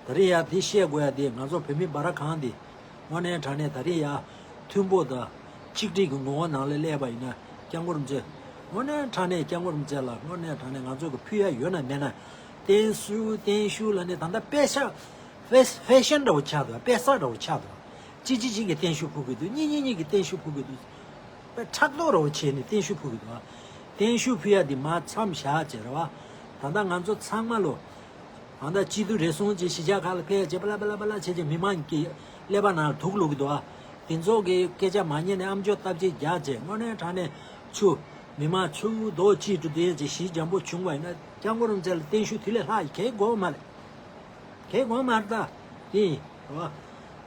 ད་རེས་ཡ་དེ་བཤད་དགོས་ཡ་དེ་ང་ཚོ་བོད་མི་འབའ་ར་གང་དེ་དངོས་གནས་དྲང་གནས་ད་རེས་ཡ་མཐུན་པོ་དང་གཅིག་སྒྲིལ་གྱི་ངོ་བོ་ནང་ལ་སླེབས་པ་ཡིན་ན་སྐྱབས་མགོན་རིན་པོ་ཆེ། དངོས་གནས་དྲང་གནས་སྐྱབས་མགོན་རིན་པོ་ཆེ་ལ་དངོས་གནས་དྲང་གནས་ང་ཚོ་གི་ཕུལ་ཡ་ཡོད་ན་མེད་ན། བརྟན་བཞུགས་བརྟན་བཞུགས་ལ་ནི་ད་ལྟ་དཔེ་ཤ་ཕེ་ཕེ་ཤན་འདྲ་བོ་ཆགས་འདུག་དཔེ་གསར་འདྲ་བོ་ཆགས་འདུག་གཅིག་གཅིག་གཅིག་གིས་བརྟན་བཞུགས་ཕུལ་གི་འདུག་གཉིས་གཉིས་གཉིས་ཀྱིས་བརྟན་བཞུགས་ཕུལ་གི་འདུག་དཔེ་ཕྲག་དོག་འདྲ་བོ་བྱས་ནས་བརྟན་བཞུགས་ཕུལ་གི་འདུག་བརྟན་བཞུགས་ཕུལ་ཡ་འདི་མ་མཚམས་བཞག་བྱས་རེད་བ། ད་ལྟ་ང་ཚོ་ཚང་མ་ལོ། ད་ལྟ་སྐྱིད་སྡུག་རེ་ཟུང་བྱས་གཞིས་ཆགས་ཁག་ལ་ཕེབས་བྱས་པ་ལ་པ་ལ་པ་ལ་བྱས་བྱས་མི་མང་གི་ཀླད་པ་ནང་ལ་དུག་བླུག་གི་འདུག་ཨ། དེ་ཚོ་གི་སྐད་ཆ་མ་ཉན་ནས་ཨམ་ཅོག་སྟབས་གཅིག་རྒྱག་བྱས་དངོས་གནས་དྲང་གནས་ཆུ། མི་མང་ཆུ་རྡོ་གཅིག་ཏུ་བསྡད་བྱས་གཞིས་འཇམ་པོ་བྱུང་བ་ཡིན་ན་སྐྱབས་མགོན་རིན་པོ་ཆེ་ལ་བརྟན་བཞུགས་དེ་ལས་ལྷག་གང་དགོས་མ་རེད། གང་དགོས་མ་རེད་ད། དེ་ཡིན་རེད་བ།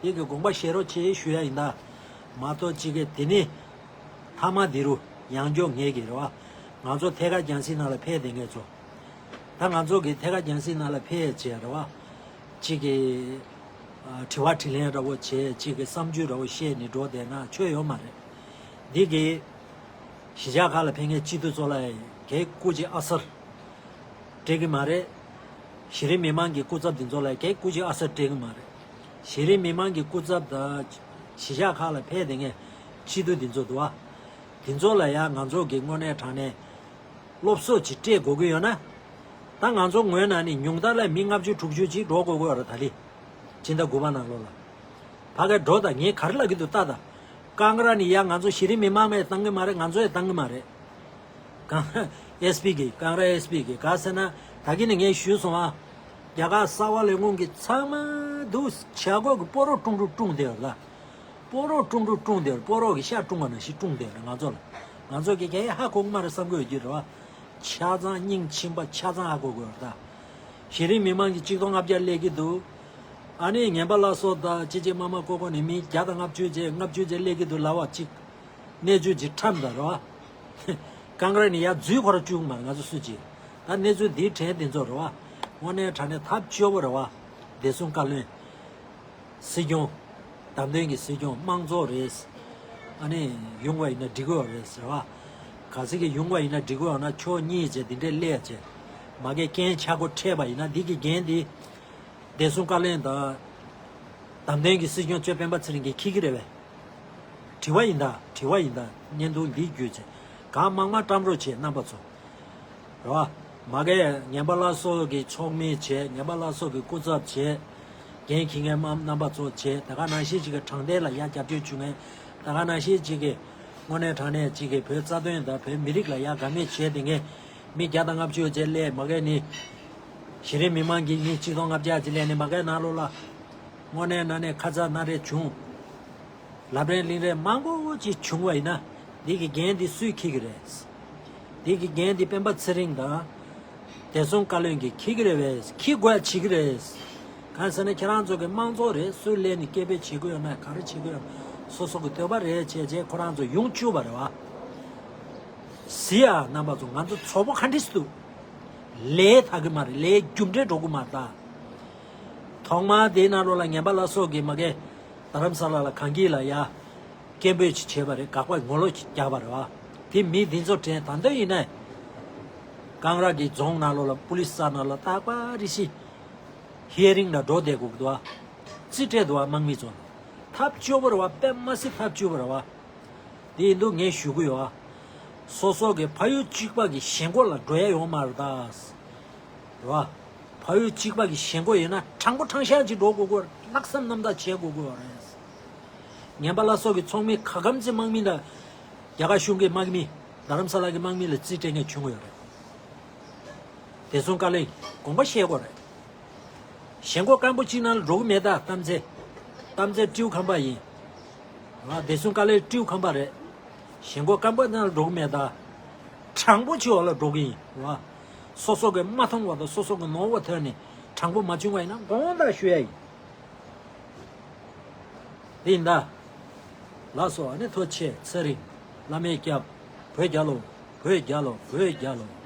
དེ་གི་དགོངས་པ་བཞེས་རོགས་བྱེད་ཞུ་ཡ་ཡིན་ད། མ་གཏོགས་གཅིག་གི་དེ་ནི་ཐ་མ་འདི་རུ་ཡང་འཇོག་ངེས་ཀྱི་རེད་བ། ང་ཚོ་ཐད་ཀར་རྒྱང་སྲིང་ནང་ལ་ཕེབས་བསྡད་མཁན་ཚོ། ད་ང་ཚོ་གི་ཐད་ཀར་རྒྱང་སྲིང་ནང་ལ་ཕེབས་བྱས་རེད་བ། གཅིག་གི་ཨ། དྲི་བ་དྲིས་ལན་འདྲ་བོ་བྱས། གཅིག་གི་བསམ་ཚུལ་འདྲ་བོ་བཤད་ནས་འགྲོ་བསྡད་ན་ཆོ་ཡོད་མ་རེད། འདི་གི་གཞིས་ཆགས་ཁག་ལ་ཕེབས་མཁན་སྤྱི་འཐུས་ཚོ་ལ་གའི་སྐུ་མཁྱེན་ཨ་སར་སྤྲད་གི་མ་རེད། གཞི་རིམ་མི་མང་གི་སྐུ་ཚབ་འདི་ཚོ་ལ་གའི་སྐུ་མཁྱེན་ཨ་སར་སྤྲད་གི་མ་རེད། གཞི་རིམ་མི་མང་གི་སྐུ་ཚབ་དང་གཞིས་ཆགས་ཁག་ལ་ཕེབས་བསྡད་མཁན་སྤྱི་འཐུས་འདི་ཚོ་འདུག་བ། འདི་ཚོ་ལ་ཡང་ང་ཚོ་གི་དངོས་གནས་དྲང་གནས་སློབ་གསོ་ཅིག་སྤྲད་དགོས་ཀྱི་ཡོད་ན། ད་ང་ཚོ་ངོས་ནས་ནི་ཉུང་མཐའ་ལ་མི་ལྔ་བཅུ་དྲུག་ཅུ་ཅིག་འགྲོ་དགོས་ཀྱི་ཡོད་རེད་ད་ལི། སྤྱི་ཟླ་དགུ་པ་ནང་ལོགས་ལ། ཕ་གིར་འགྲོ་དང་ངས་ག་རེ་ལབ་ཀྱི་འདུག་ལྟ་དང་། ཀང་ར་ནི་ཡ་ང་ཚོ་གཞི་རིམ་མི་མང་མས་བཏང་གི་མ་རེད། ང་ཚོ་ཡས་བཏང་གི་མ་རེད། ཀང་ར་ཨེས་པི་གི་ཀང་ར་ཨེས་པི་གི་ག་ཟེར་ན། ད་གིན་ནས་ངས་ཞུས་སོང་ཨ། རྒྱ་གར་གསར་བ་ལས་ཁུངས་ཀྱི་ཚང་མ་འདུག་བྱ་སྒོ་གི་སྤོ་རོགས་ཀྲུང་ཀྲུང་ཀྲུང་བསྡད་ཡོད་ལ། སྤོ་རོགས་ཀྲུང་ཀྲུང་ཀྲུང་བསྡད་ཡོད། སྤོ་རོགས་ཀྱི་ཤ་ཀྲུང་བ་ནང་བཞིན་ཀྲུང་བསྡད་ཡོད་ང་ཚོ་ལ། ང་ཚོ་གི་གས་ཧ་གོ་གི་མ་རེད་བསམ་གི་ཡོད་ཀྱི་རེད་བ། ཆ་ཚང་སྙིང་ཕྱིན་པ་ཆ་ཚང་ཧ་གོ་གི་ཡོད་རེད་ད། གཞི་རིམ་མི་མང་གི་གཅིག་སྟོང་ལྔ་བརྒྱ་སླེབས་ཀྱི་འདུག་ཨ་ནི་ངན་པ་ལ་སོགས་དང་ཅི་ཅི་མ་མ་ཀོ་ཀོ་ནས་མི་བརྒྱ་དང་ལྔ་བཅུ་བྱས་ལྔ་བཅུ་བྱས་སླེབས་ཀྱི་འདུག་ལབ་པ་གཅིག་གནས་ཚུལ་ཅིག་ཁྲམ་དང་རེད་བ། ཀང་ར་ནི་ཡ་འཛུལ་ཁོ་ར་བཅུག་མ་རེད་ང་ཚོ་སུ་གཅིག་ད་གནས་ཚུལ་འདིའི་དྲན་དེ་ཚོ་རེད་བ། དངོས་གནས་དྲང་གནས་ཐབས་སྐྱོ་བོ་རེད་བ། བདེ་སྲུང་བཀའ་བློན། སྲིད་སྐྱོང་། བདམས་ཐོན་གྱི་སྲིད་སྐྱོང་དམངས་གཙོ་རེད། ཨ་ནི་ཡོང་བ་ཡིན་ན་འགྲིག་གི་ཡོད་རེད་ཟེར་བ། ག་ཚོད་ཀྱི་ཡོང་བ་ཡིན་ན་འགྲིག་གི་ཡོད་ན་ཕྱོགས་གཉིས་བྱས་འདི་འདྲས་སླེབས་བྱས། མ་གི་རྐྱེན་ཆག་སྒོ་འཕྲད་པ་ཡིན་ན་འདི་གི་འགན་འདི། བདེ་སྲུང་བཀའ་བློན་དང་། བདམས་ཐོན་གྱི་སྲིད་སྐྱོང་གཙོས་སྤེན་པ་ཚེ་རིང་གིས་འཁྱེར་གྱི་རེད་པས། དྲི་བ་ཡིན་ད་དྲི་བ་ཡིན་ད་བརྙན་ཐུང་འདི་བརྒྱུད་བྱས། གང་མང་མང་བཀྲམ་རོགས་བྱས་རྣམ་པ་ཚོ། རེད་བ། མ་གི་ངན་པ་ལ་སོགས་ཀྱི་ཚོགས་མི་བྱས་ངན་པ་ལ་སོགས་ཀྱི་སྐུ་ཚབ་བྱས། འགན་འཁྱེར་མཁན་མ་རྣམ་པ་ཚོ་བྱས་ད་ག་ནང་བཞིན་ཅིག་གི་དྲང་བདེན་ལ་ཡ་རྒྱབ་སྐྱོར་བྱུང་མཁན། ད་ག་ནང་བཞིན་ཅིག་གི་དངོས་གནས་དྲང་གནས་ཅིག་གི་བོད་རྩ་དོན་དང་བོད་མི་རིགས་ལ་ཡ་དགའ་མོས་བྱས་དེ་ངས་མི་བརྒྱ་དང་ལྔ་བཅུ་བྱས་སླེབས་མ་གི་ནི། གཞི་རིམ་མི་མང་གི་མི་གཅིག་སྟོང་ལྔ་བརྒྱ་ཅིག་སླེབས་ནི་མ་གི་ནང་ལོགས་ལ། དངོས་གནས་ནང་ནས་ཁ་ཚ་སྣ་རེ་བྱུང་། ལབ་རན་གླེང་རན་མང་པོ་ཅིག་བྱུང་བ་ཡིན་ན། འདི་གི་འགན་འདི་སུས་འཁྱེར་གི་རེད། འདི་གི་འགན་འདི་སྤེན་པ་ཚེ་རིང་དང་། བདེ་སྲུང་བཀའ་བློན་གྱིས་འཁྱེར་གི་རེད་པས། འཁྱེར་དགོས་ཡ་བྱེད་གི་རེད། གང་ཟེར་ན་ཁྱེད་རང་ཚོ་གི་དམངས་གཙོ་རེད། སུ་སླེབས་ནས་སྐད་འབོད་བྱེད་དགོས་ཡོད་ན་ག་རེ་བྱེད་དགོས་ཡོད་ན་སོ་སོ་གི་འདོད་པ་རེད་བྱས་རྗེས་ཁོ་རང་ཚོ་ཡོང་བཅུག་པ་རེད་བ། གཟིགས་ཨ་རྣམ་པ་ཚོ་ང་ཚོ་ཚོགས་པ་ག་འདྲས་སུ་འདུག་ལས་ཐག་གི་མ་རེད། ལས་རྒྱུ་འབྲས་འགྲོ་གི་མ་རེད་ད། ཐོག་མར་དེའི་ནང་ལོགས་ལ་ངན་པ་ལ་སོགས་ཀྱི་མ་གི་རྡ་རམ་ས་ལ་ལ་གངས་སྐྱིད་ལ་ཡ། སྐད་འབོད་ཅིག་བྱས་པ་རེད། དགག་པ་ངོ་ལོག་ཅིག་རྒྱག་པ་རེད་བ། དེ་མི་འདི་ཚོ་དྲན་ད་འདོད་ཡིན་ན། ཀང་ར་གི་རྫོང་ནང་ལོགས་ལ་པུ་ལི་སི་ས་ནང་ལ་རྟག་པར་རེ་ཞིག་ཧི་ཡ་རིང་ལ་འགྲོ་བསྡད་དགོས་ཀྱི་འདུག་བ། རྩིས་སྤྲད་འདུག་བ་དམག་མི་ཚོ། ཐབས་སྐྱོ་པོ་རེད་བ། དཔེ་མ་སྲིད་ཐབས་སྐྱོ་པོ་རེད་བ། དེ་ཡིན་དུས་ངས་ཞུ་གི་ཡོད་བ། སོ་སོ་གི་ཕ་ཡུལ་གཅིག་པ་གི་ཞེན་ཁོག་ལ་འགྲོ་ཡ་ཡོད་མ་རེད་ད། རེད་བ། ཕ་ཡུལ་གཅིག་པ་གི་ཞེན་ཁོག་ཡོད་ན་དྲང་པོ་དྲང་བཞག་ཅིག་འགྲོ་དགོས་ཀྱི་ཡོད་རེད། ལྷག་བསམ་རྣམ་དག་བྱེད་དགོས་ཀྱི་ཡོད་རེད། ངན་པ་ལ་སོགས་ཀྱི་ཚོགས་མི་ག་གམ་ཚེ་དམག་མི་དང་། རྒྱ་གར་གཞུང་གི་དམག་མི། རྡ་རམ་ས་ལ་གི་དམག་མི་ལ་རྩིས་སྤྲད་མཁན་བྱུང་གི་ཡོད་རེད། བདེ་སྲུང་བཀའ་བློན་དགོངས་པ་བཞེས་དགོས་རེད། ཞེན་ཁོག་སྐམ་པོ་གཅིག་ནང་ལ་འགྲོ་གི་མེད་ད་གཏམ་ཚེ། གཏམ་ཚེ་སྤྲེའུ་ཁམས་པ་ཡིན། ང་བདེ་སྲུང་བཀའ་བློན་སྤྲེའུ་ཁམས་པ་རེད། ཞེན་ཁོག་སྐམ་པོ་ནང་ལ་འགྲོ་གི་མེད་ད། དྲང་པོ་བྱེད་འོག་ལ་འགྲོ་གི་ཡིན་རེད་བ། སོ་སོ་གི་མ་མཐོང་བ་དང་སོ་སོ་གི་ནོར་བ་ཐོན་ནས་དྲང་པོ་མ་བྱུང་བ་ཡིན་ན་དགོངས་དག་ཞུ་ཡ་ཡིན། འདི་ཡིན་ད། ལགས་སོ། ཨ་ནི་ཐུགས་རྗེ་ཆེ། ཚེ་རིང་། བླ་མའི་སྐྱབས། བོད་རྒྱལ་ལོ། བོད་རྒྱལ་ལོ། བོད་རྒྱལ་ལོ།